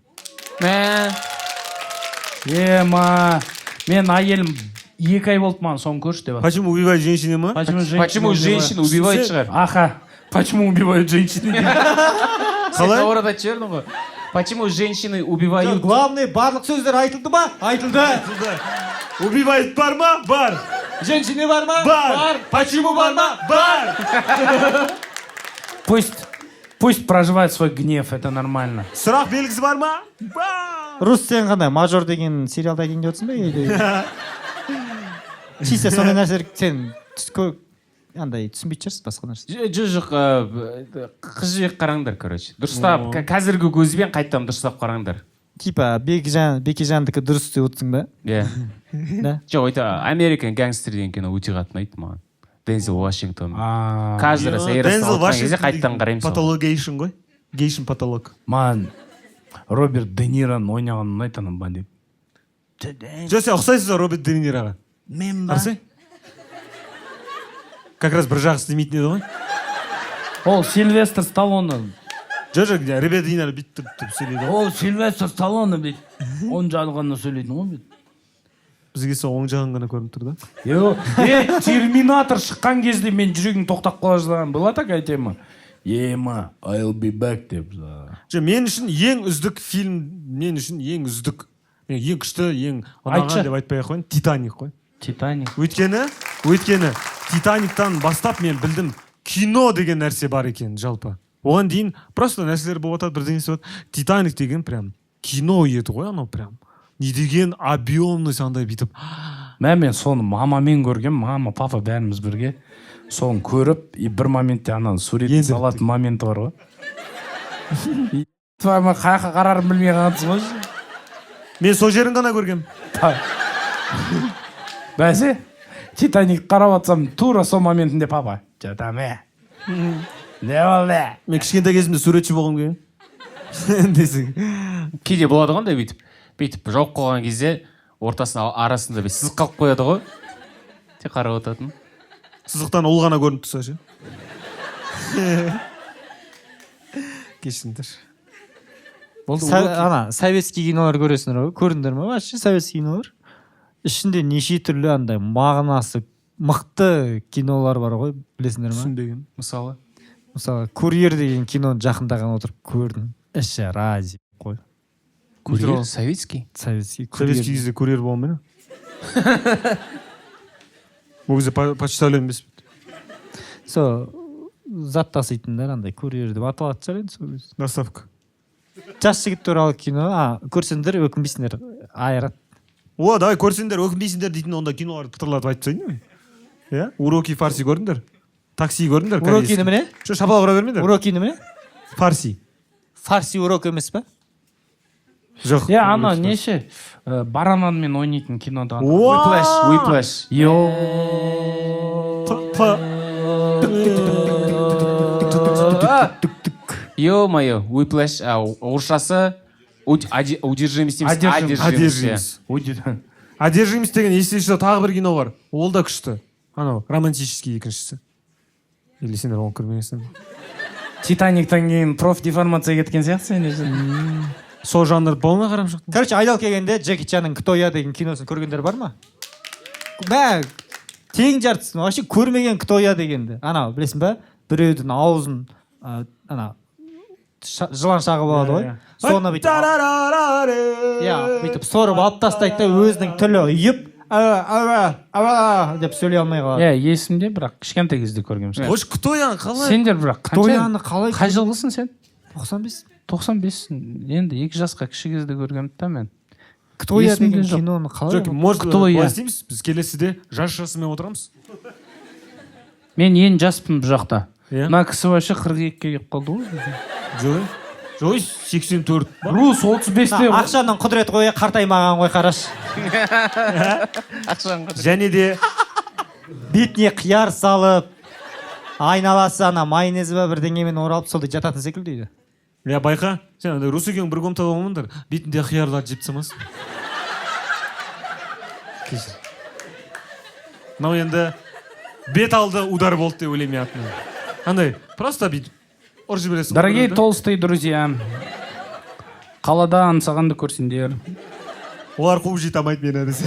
Мә. Ема, мен әйелім 2 ай болды маған соны көрші деп. «Почему убивают женщины» ма? Почему женщины «Почему женщины убивают» шығар. Аха, «Почему убивают женщины». Сен Қалай? наоборот айтып жібердің ғой. «Почему женщины убивают». Главный, барлық сөздер айтылды ма? Айтылды. Убивает бар ма? Бар. Женщины бар ма? Бар. Почему бар ма? Бар. Пусть проживает свой гнев, это нормально. Сұрақ белгісі бар ма? Бар. Рус, сен қандай, «Мажор» деген сериалды айтайын деп отырсың ба или чисто сондай нәрселер сен андай түсінбейтін шығарсың басқа нәрсе? Жоқ, жоқ, «Қыз Жібек» қараңдар, короче, дұрыстап, қазіргі көзбен қайтадан дұрыстап қараңдар. Типа Бекежан, Бекежандікі дұрыс деп отырсың ба? Иә. Да. Жоқ, это «Американ гангстер» деген кино өте қатты ұнайды маған, Дензел Вашингтон. Каждый раз эйр Дензел отырған кезде Вашингтон қайтадан қараймын соны. Патологейшн ғой, гейшн потолок. Маған Роберт Де Нироның ойнағаны ұнайды, ана бандит. Жоқ, сен ұқсайсың Роберт Де Нироға. Мен ба? Қарасай, как раз бір жағы істемейтін еді ғой. Ол Сильвестр Сталлоне. Жоқ, жоқ, Роберт Де Ниро бүйтіп тұрып тұрып сөйлейді ғой. Ол Сильвестр Сталлоне бүйтіп оң жағын ғана сөйлейтін ғой бүйтіп. Бізге сол оң жағын ғана көрініп тұр да. Е, «Терминатор» шыққан кезде мен жүрегім тоқтап қала жаздаған. Была такая тема, ема, «I'll be back» деп. Жоқ, мен үшін ең үздік фильм, мен үшін ең үздік, мен ең күшті, ең ұнаған Айтшы. деп айтпай ақ қояйын, «Титаник» қой. «Титаник». Өйткені «Титаниктан» бастап мен білдім кино деген нәрсе бар екенін. Жалпы оған дейін просто нәрселер болып жатады, бірдеңесі болады. «Титаник» деген прям кино еді ғой анау, прям не деген объемность, андай бүйтіп. Мә, мен соны мамамен көргем, мама, папа, бәріміз бірге соны көріп, и бір моментте ананың суретін Енді салатын моменті бар ғой. И твою мать, қай жаққа қарарымды білмей қалғансың ғой. Мен сол жерін ғана көргем. Бәсе, «Титаник» қарап жатсам, тура сол моментінде папа: «Че там, е, не болды?» Мен кішкентай кезімде суретші болғым келген десең. Кейде болады ғой андай, бүйтіп бүйтіп жауып қойған кезде ортасына, арасында бір сызық қалып қояды ғой, тек қарап отыратын. Сызықтан ол ғана көрініп тұрса ше. Кешіріңдер. Болды. Ана советский кинолар көресіңдер ғой, көрдіңдер ма вообще? Советский кинолар ішінде неше түрлі андай мағынасы мықты кинолар бар ғой, білесіңдер ма? Түсінбеген. Мысалы? Мысалы, «Курьер» деген киноны жақында ғана отырып көрдім, іші рази қой. «Курьер» советский? Советский «Курьер». Советский кезде курьер болған ба, не? Ол кезде почтальон емес пе? Сол зат таситындар андай курьер деп аталатын шығар енді сол кезде. Доставка. Жас жігіт туралы кино, а көрсеңдер, өкінбейсіңдер, айырады. О, давай, көрсеңдер, өкінбейсіңдер дейтін онда киноларды пытырлатып айтып тастайын ба? Иә, «Уроки фарси» көрдіңдер, «Такси» көрдіңдер? «Уроки» Корейский. немене? Жоқ, шапалақ ұра бермеңдер. «Уроки» немене? Фарси. Фарси урок емес па? Жоқ. Е, анау неше, барананмен ойнайтын кинода. Уа! Whiplash. Йо. П- п- Ё-моё, Whiplash, а, орысшасы «Удержимость» емес. Одержим- «Одержимость». «Одержимость». «Одержимость» деген, если что, тағы бір кино бар, ол да күшті, анау романтический екіншісі. Или сендер оны көрмегенсіңдер ме? «Титаниктан» кейін профдеформация кеткен сияқты сен. Сол жанрды полный қарап шықтым. Короче, айналып келгенде, Джеки Чанның «Кто я» деген киносын көргендер бар ма? Мә, тең жартысын вообще көрмеген. «Кто я» дегенді, анау білесің ба, біреудің аузын ана жылан шағып алады ғой, соны бүйтіп, иә, бүйтіп сорып алып тастайды да, өзінің тілі ұйып, «Ава, ава, ава» деп сөйлей алмай қалады. Иә, есімде, бірақ кішкентай кезде көргенмін. Қойшы, «Кто я» қалай? Сендер бірақ «Кто қанша? я» ны қалай? Қай жылғысың сен? 95. 95. Енді 2 жасқа кіші кезде көргенмін да мен. «Кто я» Есімде деген жоқ. киноны қалай? Жоқ, может, «Кто я»? былай істейміз: біз келесіде жас жасымен отырамыз. Мен ең жаспын бұл жақта. Иә. Мына кісі вообще 42-ге келіп қалды ғой. Жоқ, жоқ, 84 ба? Рус 35-те ғой. Ақшаның құдіреті ғой, қартаймаған ғой, қарашы. Және де Бетіне қияр салып, айналасы ана майонез ба, бірдеңемен оралып, сондай жататын секілді үйде. Иә, байқа, сен андай Рус екеуің бір комнатада болмаңдар, бетінде қиярларды жеп тастамасын. Кешір, мынау енді бет алды удар болды деп ойлаймын мен атынан. Андай просто бүйтіп ұрып жібересің ғой Дорогие біреуді. толстые друзья, қалада Аңсағанды көрсеңдер. Олар қуып жете алмайды мені десе.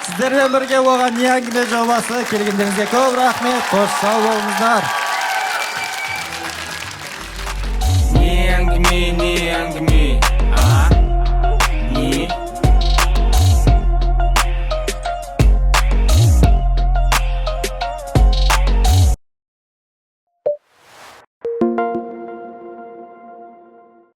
Сіздермен бірге болған «Не әңгіме» жобасы. Келгендеріңізге көп рахмет, қош, сау болыңыздар. Не әңгіме, не әңгіме.